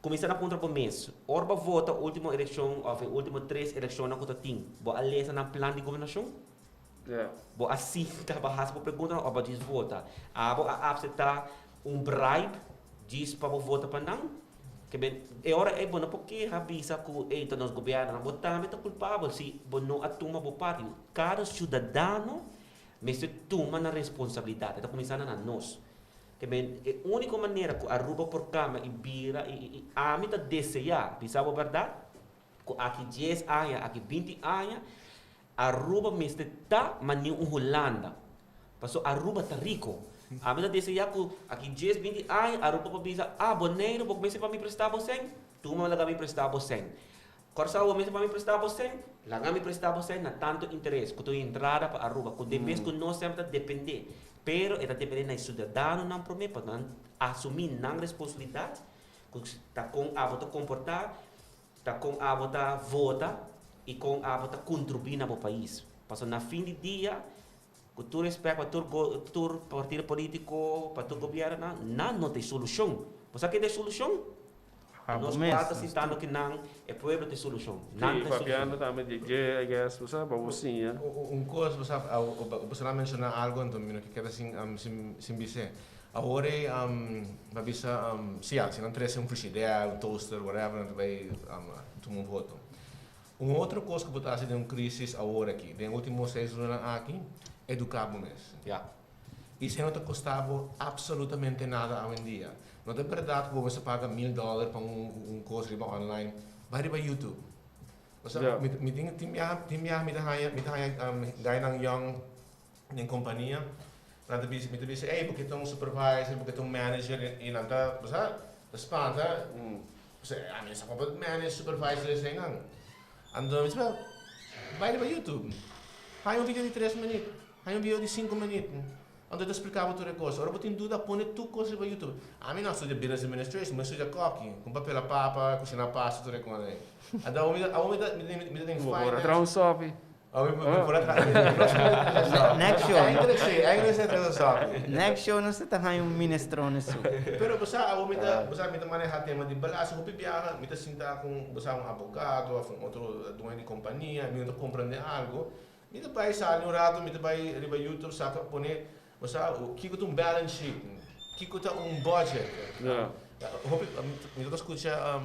Kuminsá na puntra bo mes, ora bo a vota último elekshon òf e último tres elekshonnan ku ta tin, bo a lesa nan plan di gobernashon? Bo a sinta bo a hasi bo preguntanan of bo a djis vota? Abo a apseptá un bribe djis pa bo vota pa nan? Ke ben, e ora ei bo no por keha bisa ku ei ta nos gobièrnunan. Bo tambe ta kulpabel si bo no a tuma bo parti. Kada siudadano mester tuma nan responsabilidat. E ta kuminsá na nos. Ke ben, e úniko manera ku Aruba por kambia i bira i i ami ta deseá, bisa bo bèrdat, ku aki dies aña, aki 20 aña, Aruba mester ta mani un Hulanda. Paso Aruba ta rico. Ami ta desea cu aki dies 20 aña Aruba por bisa, ah Boneiru bo mester pa mi presta bo cen? Tuma laga mi presta bo cen. Corsou bo mester pa mi presta bo cen? Laga mi presta bo cen na tanto interes cu ta un entrada pa Aruba cu den bes cu nos semper ta depende. Pero e ta depende na e ciudadanonan prome pa nan asumi nan responsabilidad cu ta con abo ta comporta. Ta kon abo ta vota i kon abo ta kontribuí na bo pais. Pasobra na fin di dia, ku tur respèt pa tur tur partido polítiko, pa tur gobièrnunan, nan no ta e solushon. Bo sa ken ta e solushon? Abo Nos mes, kual ta nos sintando tur. ki nan, e pueblo ta e solushon. Nan Sí, ta e solushon. papiando tambe di dje, I guess, bo sa, pa bo siña. Un kos, bo sa, bo sa menshoná algu, anto mi no ke keda sin sin bis'é. Awor e a bisa, si ya, si nan trese un frigider, un toaster, whatever, nan ta bai tuma un voto. Un otro kos ku bo ta hasi den un krisis awor aki, den e ultimo seis lunanan aki, eduká bo mes. Ya. I esei no ta kosta bo absolutamente nada awendia. No ta bèrdat ku bo mester paga 1000 dòler pa un kos riba online. Bai riba YouTube. Osea, mi tin tin biaha tin biaha mi ta haña mi ta haña guynan young den kompania, nan ta bisa mi ta bisa ey bo ke ta un supervisor, bo ke ta un manager i nan ta bo sa ta spanta, osea ami no sa kon pa manage supervisor eseinan. Anto mi bisa bai riba youtube haña un video di tres minüt, haña un video di sinku minüt. Anto e ta spliká bo tur e kos. Ora bo tin duda, pone tur kos riba YouTube. Ami no a studia Business Administration, mi a studia kòki, ku papela papa, kushiná pasta, tur e kos ei. Anto awor mi ta, awor mi ta, mi ta, mi ta den Bo por a finance. traha un sòpi. Awor mi por a traha, mi próksimo mi ta traha sòpi. Next show. Eindelijk sí, eindelijk sí a traha sòpi. Next show nos ta haña un minestrone su. Pero bo sa, awor mi ta, bo sa, mi ta manehá tema di belasting. Hopi biaha mi ta sinta ku, bo sa, un abogado òf un otro dueño di kompania, mi no ta komprendé algu. Mi ta bai sali un rato, mi ta bai riba YouTube saka pone, bo sa, kiko ta un balance sheet, kiko ta un budget. Hopi, mi tabata skucha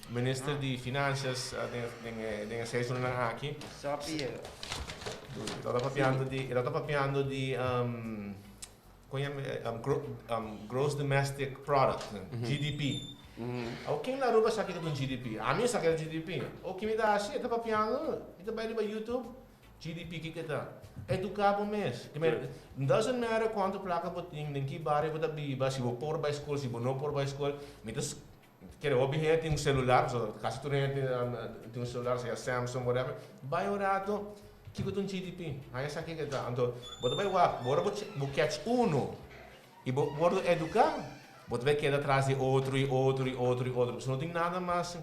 minister di finansias den den e seis lunanan aki. E tabata papiando di, e tabata papiando di kon yama gross domestic product, GDP. Awor ken na Aruba sa kiko ta un GDP? Ami sa kiko ta GDP. O ke mi ta hasi? E ta papiando, mi ta bai riba YouTube, GDP kiko e ta? Eduká bo mes. Doesn't matter kuantu plaka bo tin, den ki bario bo ta biba, si bo por bai skol, si bo no por bai skol. Mi ta kere hopi hende tin un selular, pasobra kasi tur hende tin un selular, sea Samsung, whatever. Bai un rato, kiko ta un GDP? Haña sa kiko e ta. Anto bo ta bai wak, ora bo catch uno i bo wordo eduká, bo ta bai keda tras di otro i otro i otro i otro. Pasobra no tin nada mas,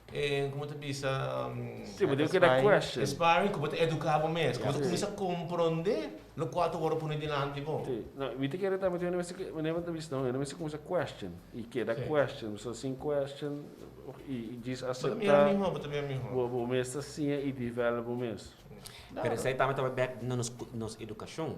komo ta bisa, Sí, bo tin keda question. Inspiring ku bo ta eduká bo mes, ku bo ta kuminsá komprondé lokual ta wordo pone dilanti bo. Sí. No, mi ta kere tambe tin hende ta bisa, no, hende mester kuminsá question i keda question. So sin question i djis aseptá. Bo ta mira mihó, bo ta mira mihó. Bo mes ta siña i develop bo mes. Pero esei tambe ta bai bek na nos nos edukashon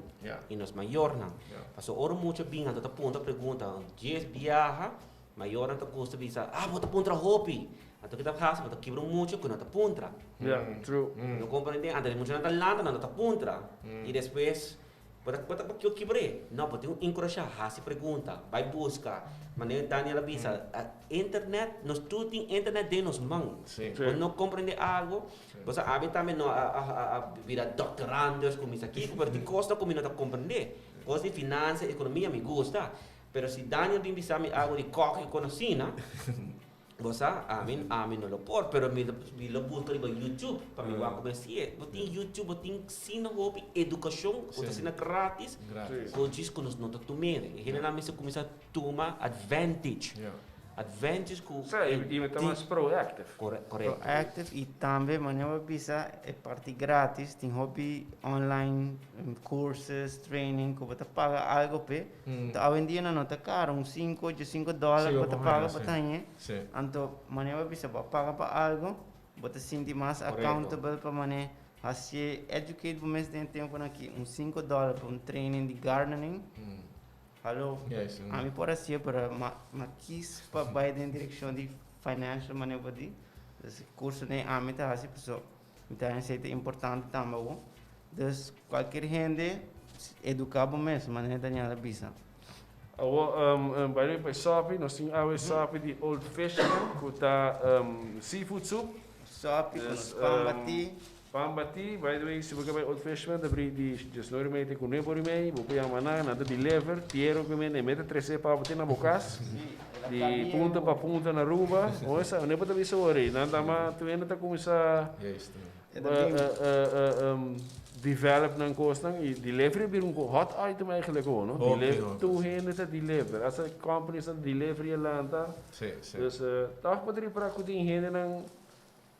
i nos mayornan. Pasobra ora mucha bin anto ta puntra pregunta, djes biaha mayornan ta gusta bisa, ah bo ta puntra hopi. Anto ke ta hasi? Bo ta kibra un mucha ku no ta puntra. No komprende? Anto e muchanan ta lanta nan no ta puntra. I despues Bo ta bo ta bo kibr'é? No, bo tin ku enkurashá, hasi pregunta, bai buska. Manera Daniel a bisa, internet, nos tur tin internet den nos man. Bo no komprendé algu, bo sa abi tambe no a a a bira doktorandus ku mi sa kiko, pero tin kosnan ku mi no ta komprendé. Kos di finansa, ekonomia mi gusta, pero si Daniel bin bisa mi algu di kòk i konosina, Bo sa, ami, ami no lo por, pero mi lo, mi lo buska riba YouTube pa mi wak como hasié. Bo tin YouTube, bo tin asina hopi edukashon ku ta asina gratis, Gratis. ku djis ku nos no ta tum'é. E hendenan mester kuminsá tuma advantage. Advantage ku Sa, i mi ta mas proactive. Kore, korekto. Proactive i tambe manera bo bisa e parti gratis tin hopi online courses, training ku bo ta paga algo p'e. Anto awendia nan no ta karo, un sinku, diesinku dòler bo ta paga bo ta hañ'é. Anto manera bo bisa bo a paga pa algo, bo ta sinti mas accountable pa manera hasié educate bo mes den e temponan aki. Un sinku dòler pa un training di gardening, hallo, ami por hasié pero m'a kis pa bai den direkshon di financial manera bo di. Dus kurso den ami ta hasi pasobra Mi ta hensei ta importante tambe awo. Dus cualkier hende educa bo mes, manera Daniel a bisa. Awo by the way pa e sopi, nos tin awe sopi di Old Fishman cu ta seafood soup. Sopi cu nos pan bati. Pan bati, by the way si bo ke bai Old Fishman ta bri di diesnuebe y mei te cu nuebe ora y mei, bo por yama nan, nan ta deliver, Piero cu mi, e mete trece pa bo te na bo cas. Di punta pa punta na Aruba, o esa, ne bo ta bisa ora ei, nan ta ma tur hende ta kuminsá develop nan kosnan i delivery a bira un hot item eigenlijk awor, no? Tur hende ta deliver, hasta companies ta delivery a lanta. Dus tòg bo ta ripara ku tin hendenan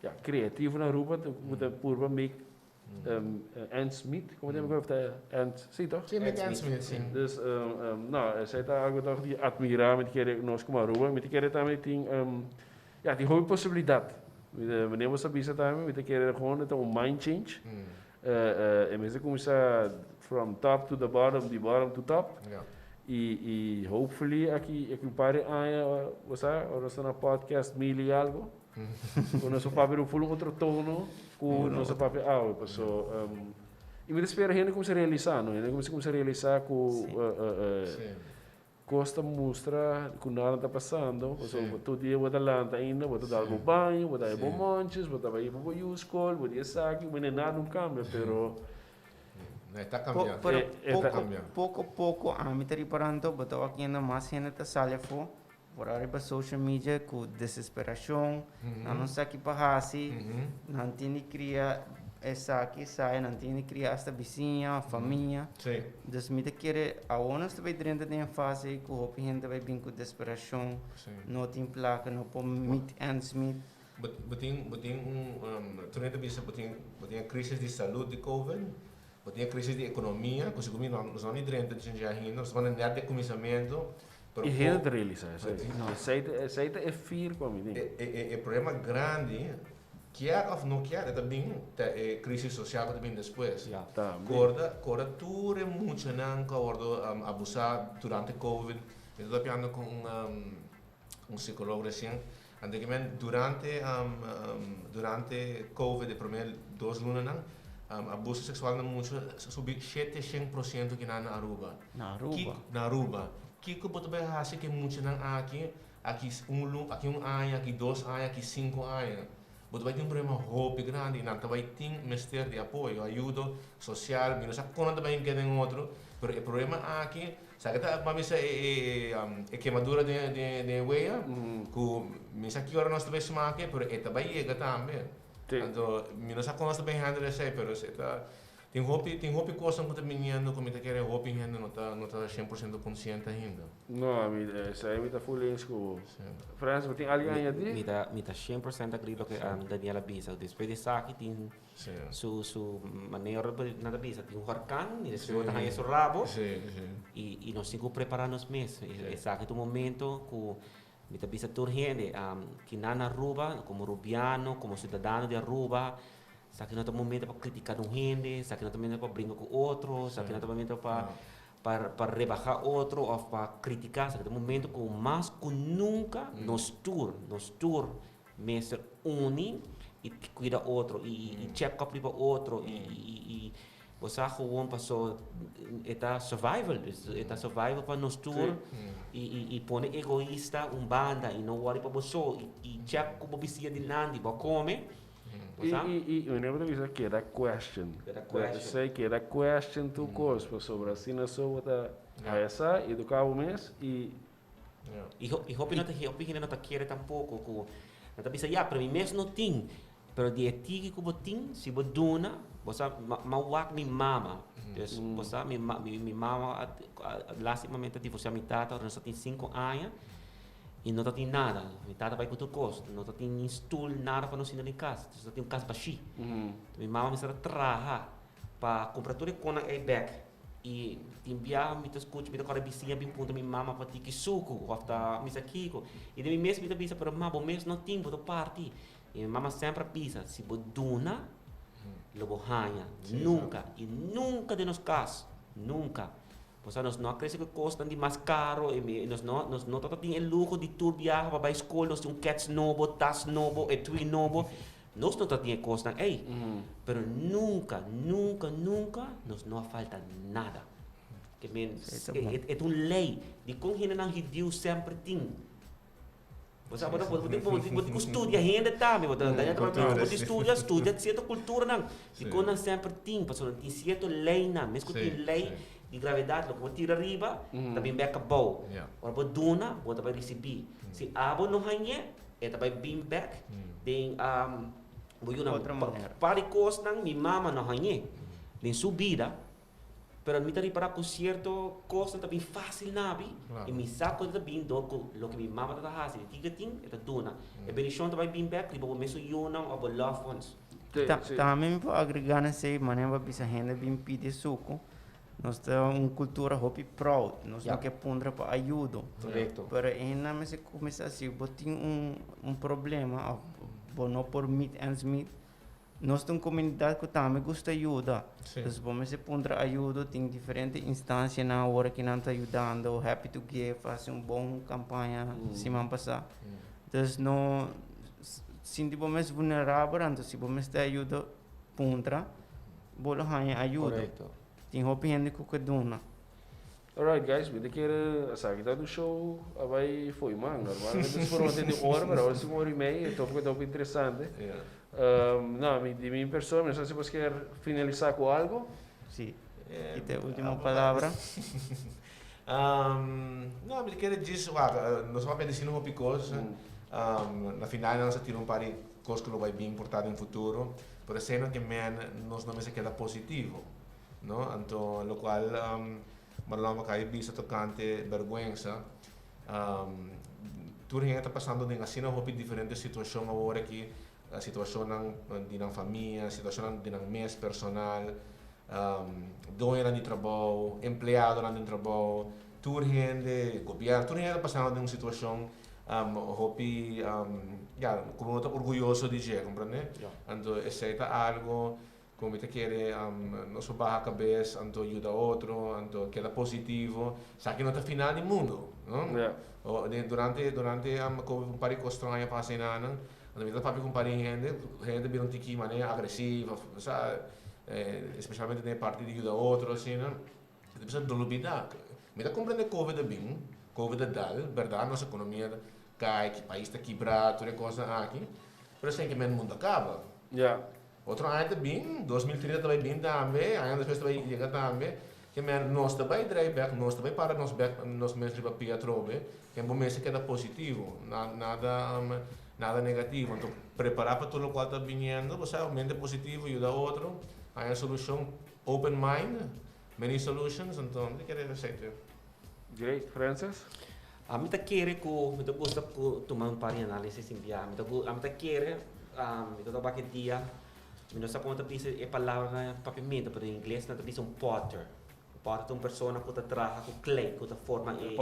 Ya, creativo na Aruba ta cu ta purba make ends meet, como ta yama of ta ends, si toch? Si, make ends meet, si. Dus, no, esey ta algo toch di admira, mi ta kere nos como Aruba, mi ta kere tambe tin, ya, tin hopi posibilidad. Meneer bo sa bisa tambe, mi ta kere gewoon ta un mind change, e mester cuminsa from top to the bottom, di bottom to top. Y hopefully aki un par di aña, bo sa, ora nos ta na podcast mil y algo. Ku nos a papia den un full otro tono ku nos a papia awe. Paso i mi ta spera hende kuminsá realisá, no? Hende kuminsá realisá ku Kos ta mustra ku nada ta pasando, pasobra bo tur dia bo ta lanta ainda, bo ta dal bo baño, bo ta haña bo monches, bo ta bai hiba bo yu skol, bo di esaki, bo ne nada no kambia, pero. No, e ta kambia. Pero E ta poko kambia. poko poko ami ta riparando bo ta wak yendo mas hende ta sali afó por riba social media ku desesperashon, nan no sa ki pa hasi, nan tin di kria esaki, esaya, nan tin di kria asta bisiña òf famia. Sí. Dus mi ta kere awor nos ta bai drenta den e fase ei ku hopi hende ta bai bin ku desperashon, Sí. no tin plaka, no por meet ends meet. Bo bo tin bo tin un tur hende ta bisa bo tin bo tin e crisis di salud di covid, bo tin e crisis di economia ku segun mi no nos no ni drenta dje dje ainda, nos ta net den kuminsamentu, pero I hende ta realisa esei. No. Esei ta esei ta e fear ku ami tin. E e e problema grandi kier of no kier e ta bin ta e crisis social ku ta bin despues. Ya. Tambe. Korda korda tur e muchanan ku a wordo abusa durante covid, mi ta papiando ku un un psicologo recien, anto ke men durante durante covid e prome dos lunanan abuso sexual na mucha a subi 700% kinan na Aruba. Na Aruba. Kiko na Aruba. Kiko bo ta bai hasi ku e muchanan aki, aki un lu aki un aña, aki dos aña, aki sinku aña? Bo ta bai tin un problema hopi grandi i nan ta bai tin mester di apoyo, ayudo sosial, mi no sa kon nan ta bai keda den otro, pero e problema aki, sa ke ta ban bisa e e kemadura den den e wea, ku mi sa ki ora nos ta bai smak'e, pero e ta bai yega tambe. Anto mi no sa kon nos ta bai handle esei, pero e ta Tin hopi, tin hopi kosnan ku ta biniendo ku mi ta kere hopi hende no ta, no ta 100% konsiente ainda. No, ami, esei mi ta full eens ku bo. Sí. Frans, bo tin algu añadí? Mi ta, mi ta 100% agree loke Daniel a bisa. Despues di esaki tin Sí. su, su manera bo nan ta bisa, tin un horkan y despues bo ta haña su rabo. Sí, sí. Y, y nos tin ku prepara nos mes. Sí. Esaki ta un momento ku mi ta bisa tur hende, kinan na Aruba, komo Rubiano, komo ciudadano di Aruba, Esaki no ta momento pa critica un hende, esaki no ta momento pa bringa cu otro, esaki no ta momento pa pa pa rebaha otro of pa critica, esaki ta momento cu mas cu nunca nos tur, nos tur mester uni y cuida otro y y check up riba otro y y y bo sa gewoon paso e ta survival, e ta survival pa nos tur y y y pone egoista un banda y no worry pa bo so y y check cu bo bisiña dilanti bo a come. I, i, i, mi ta bisa keda question. Keda question. Esei keda question tur kos, pasobra asina so bo ta haya sa, eduká bo mes i. I i hopi no ta hopi hende no ta kere tampoko ku nan ta bisa ya pero mi mes no tin, pero di e tiki ku bo tin si bo duna bo sa ma ma wak mi mama, dus bo sa mi mi mama a lastimamente a divorsia mi tata ora nos ta tin sinku aña. I no ta tin nada. Mi tata bai ku tur kos. No ta tin ni stul, nada pa nos sinta den kas. Nos ta tin un kas bashí. Mi mama mester a traha pa kumpra tur e konan ei bèk. I tin biaha mi ta skucha, mi ta kòrda bisiña bin puntra mi mama pa tiki suku òf ta misa kiko. I den mi mes mi ta bisa, pero ma bo mes no tin, bo ta parti. I mi mama semper a bisa, si bo duna, lo bo haña. Nunka, i nunka den nos kas, nunka. Pasobra nos no a krese ku e kosnan di mas karo i mi nos no nos no tabata tin e luho di tur biaha pa bai skol nos tin un kèts nobo, tas nobo, etui nobo. Nos no tabatin e kosnan ei. Pero nunka, nunka, nunka nos no a falta nada. Ke men e ta un lei. Dikon hendenan hudiu semper tin? Bo sa, bo ta, bo tin, bo tin, bo tin ku studia hende tambe. Bo ta, Daniel ta papia, bo tin studia, studia sierto kulturanan. Dikon nan semper tin, pasobra nan tin sierto leinan. Mes ku tin lei di gravedat, loke bo tira riba, ta bin bèk abou. Ora bo duna, bo ta bai risibí. Si abo no hañ'é, e ta bai bin bèk den bo yunan. Otro manera. Par di kosnan mi mama no hañ'é den su bida. Pero mi ta ripará ku sierto kosnan ta bin fásil na mi i mi sa ku e ta bin dor ku loke mi mama ta ta hasi. Di tin ke tin, e ta duna. E bendishon ta bai bin bèk riba bo mesun yunan òf bo loved ones. Tambe mi por agregá na esei manera bo a bisa hende bin pidi suku. Nos ta un kultura hopi proud. Nos no ke puntra pa ayudo. Pero e hendenan mester kuminsá si bo tin un problema òf bo no por meet ends meet. Nos ta un comunidad cu tambe gusta yuda. Sí. Dus bo mester puntra ayudo, tin diferente instancianan awor cu nan ta yudando, Happy to Give a haci un bon campaña siman pasa. Dus no sinti bo mes vulnerabel, anto si bo mester ayudo puntra, bo lo haña ayudo. Correcto. Tin hopi hende cu ke duna. Alright guys, mi ta kere esaki ta un show a bai fo'i man. Normalmente nos por mantene un ora, pero awor si un ora y media, e topico ta hopi interesante. No, mi di mi persona, mi no sa si bos kier finalisa cu algo. Si, ki ta e ultimo palabra? No, mi ta kere djis, wak, nos a papia di asina hopi cos. Na final nos a tira un par di cos cu lo bai bin por ta den futuro, pero esey no ke men nos no mester keda positivo. No? Anto locual Marlon a cay bisa tocante berguensa, tur hende ta pasando den asina hopi diferente situacion awor aki, situacionnan di nan famia, situacionnan di nan mes personal, doñonan di trabou, empleadonan den trabou, tur hende, gobierno, tur hende ta pasando den un situacion hopi, ya, cu bo no ta orguyoso di dje, comprende? Anto esey ta algo Ku mi ta kere nos por baha kabes anto yuda otro anto keda positivo esaki no ta final di mundo no durante durante covid un par di kos straño pasa enanan anto mi ta papia ku un par di hende hende ta bira un tiki manera agresivo sa especialmente den e parti di yuda otro asina mi ta bisa no lubida mi ta comprende covid a bin covid a dal berdad nos economia kai pais ta kibra tur e kosnan aki pero esei ke men mundo a kaba. Otro aña ta bin, 2030 ta bai bin tambe, aña despues ta bai yega tambe. Ke men nos ta bai drai bek, nos ta bai para nos bek, nos mes riba pia atrobe, ken bo mester keda positivo, nada nada negativo. Anto prepara pa tur lokual ta biniendo, bo sa, mente positivo, yuda otro, haña solushon, open mind, many solutions, anto mi ta kere esei te. Great, Francis? Ami ta kere ku mi ta gusta ku tuma un par di análisis sin biaha. Mi ta gu ami ta kere mi ta wak e dia mi no sa kon ta bisa e palabra na papiamentu pero den ingles nan ta bisa un potter. Un potter ta un persona ku ta traha ku klei ku ta forma e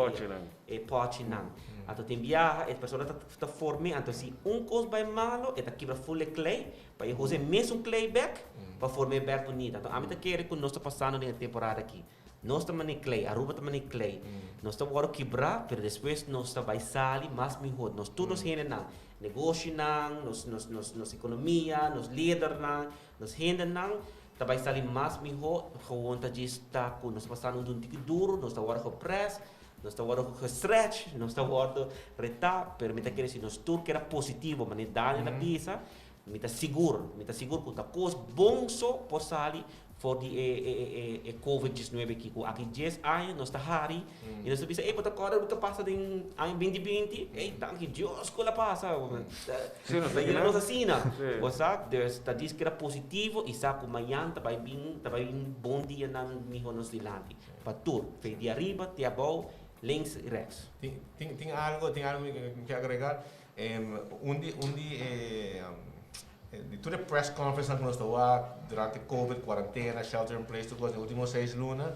e pochinan. Anto tin biaha e persona ta ta form'é anto si un kos bai malo e ta kibra ful e klei pa e usa e mesun klei bèk pa form'é bèk bunita. Anto ami ta kere ku nos ta pasando den e temporada aki. Nos ta mane klei, Aruba ta mane klei. Nos ta wòrdu kibrá, pero despues nos ta bai sali mas mihó. Nos tur nos hendenan, negoshinan, nos nos nos nos ekonomia, nos lidernan, nos hendenan ta bai sali mas mihó. Gewoon ta djis ta ku nos ta pasando un tiki duru, nos ta wòrdu geprès, nos ta wòrdu gestretch, nos ta wòrdu retá, pero mi ta kere si nos tur keda positivo, manera Daniel a bisa, Mi ta sigur, mi ta sigur ku ta kos bon so por sali for di e e e e covid diesnuebe aki, ku aki dies aña nos ta hari i nos ta bisa, ey bo ta kòrda loke a pasa den aña binti binti? Ey danki Dios ku el a pasa. Sí, nos ta ta yena nos asina. Sí. Bo sa, dus ta djis keda positivo i sa ku mañan ta bai bin, ta bai bin bon dianan miho nos dilanti. Pa tur, fe di ariba te abou, links i rechts. Tin tin tin algo, tin algo mi ke agrega. Un di un di e di tur e press conference nan ku nos ta wak durante covid, cuarentena, shelter in place, tur kos den ultimo seis luna,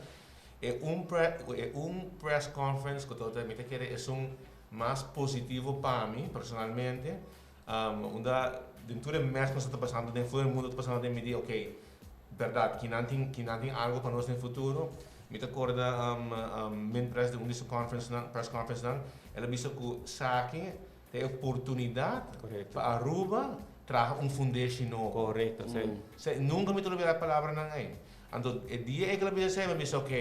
e un pre e un press conference ku ta mi ta kere esun mas positivo pa mi personalmente, unda den tur e mes ku nos ta pasando den for e mundo ta pasando den mi di okay berdad kinan tin kinan tin algo pa nos den futuro. Mi ta corda Min Press den un di su conference nan press conference nan el a bisa cu saki ta e oportunidad pa Aruba traha un fundeshi nobo. Correcto, si. Se nunca mi ta olbida e palabranan ey. Anto e dia ey cu el a bisa esey mi a bisa ok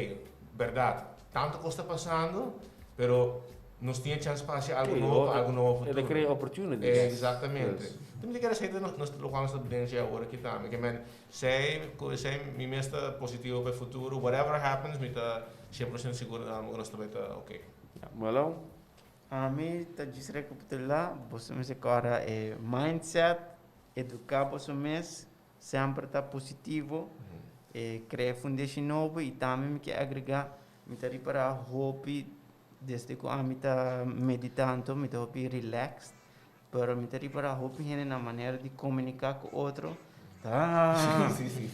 berdad tanto cos ta pasando pero nos tin e chance pa haci algo nobo pa algo nobo futuro. E ta crea opportunities. Exactamente. Enton mi ta kere esey ta nos locual nos ta denshi awor aki tambe. Ke men Esei ku esei mi mes ta positivo pa e futuro, whatever happens mi ta 100% sigur ku nos ta bai ta ok. Malon? Ami ta djis rekapitulá, boso mester kòrda e mindset, eduká boso mes, semper ta positivo, e krea fundeshi nobo i tambe mi ke agregá, mi ta ripará hopi desde ku ami ta meditando mi ta hopi relaxed. Pero mi ta ripará hopi hende nan manera di komuniká ku otro ta Sí, sí, sí.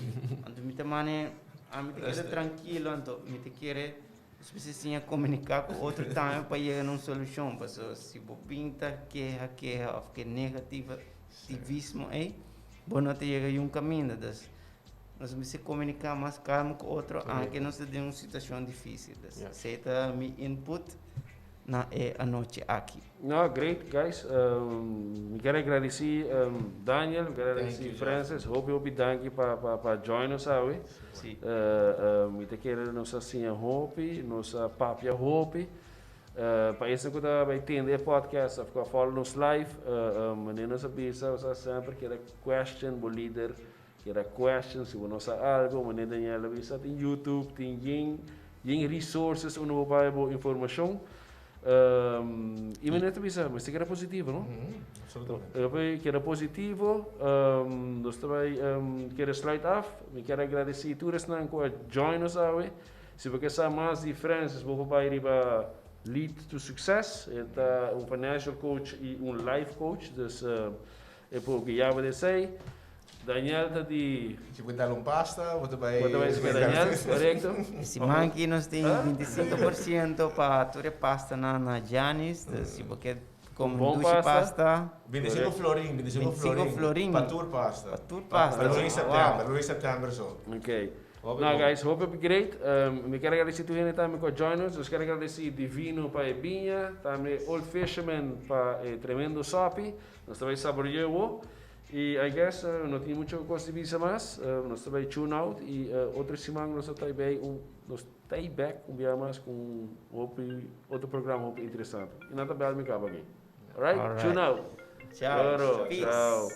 Anto mi ta mane, ami ta keda trankilo, anto mi ta kere nos mester siña komuniká ku otro tambe pa yega na un solushon, pasobra si bo bin ta keha keha òf ke negativismo ei, bo no ta yega yun kaminda. Dus nos mester komuniká mas kalmo ku otro, aunke nos ta den un situashon difísil. Dus esei ta mi input. Na e anochi aki. No, great guys. Mi kier a gradici Daniel, mi kier a gradici Francis. Hopi hopi danki pa pa pa join nos awe. Si. Mi ta kere nos a siña hopi, nos a papia hopi. Pa esnan ku ta bai tende e podcast of ku a follow nos live, manera nos a bisa, nos a semper keda question bo lider, keda question si bo no sa algo, manera Daniel a bisa, tin YouTube, tin yen yen resources unda bo por haya bo informacion. Y manera ta bisa, mester keda positivo, no? Absolutamente. Yo por keda positivo, nos ta bai keda sluit af. Mi kier a agradeci tur esnan cu a join nos awe. Si bo ke sa mas di Francis, bo por bai riba Lead to Success. E ta un financial coach y un life coach, dus e por guia bo den esey. Daniel ta di. Si bo dal un pasta, bo ta bai. Bo ta bai scoge Daniel, corecto. E siman aki nos tin 25% pa tur e pastanan na Giannis, dus si bo ke come un dushi pasta. 25 florin, 25 florin. 25 florin. Pa tur pasta. Pa tur pasta. Pa luna di september, luna di september so. Ok. No guys, hopi hopi great. Mi kier agradeci tur hende tambe cu a join nos. Nos kier agradeci Divino pa e biña, tambe Old Fisherman pa e tremendo sopi. Nos ta bay saborea awo. Y I guess no tin mucho cos di bisa mas. Nos ta bay tune out y otro siman nos ta tay bay un, nos tay back un bia mas cu un hopi otro programa hopi interesante. Y nan ta bel mi caba aki. Alright? Alright. Tune out. Ciao. Oro. Peace. Ciao.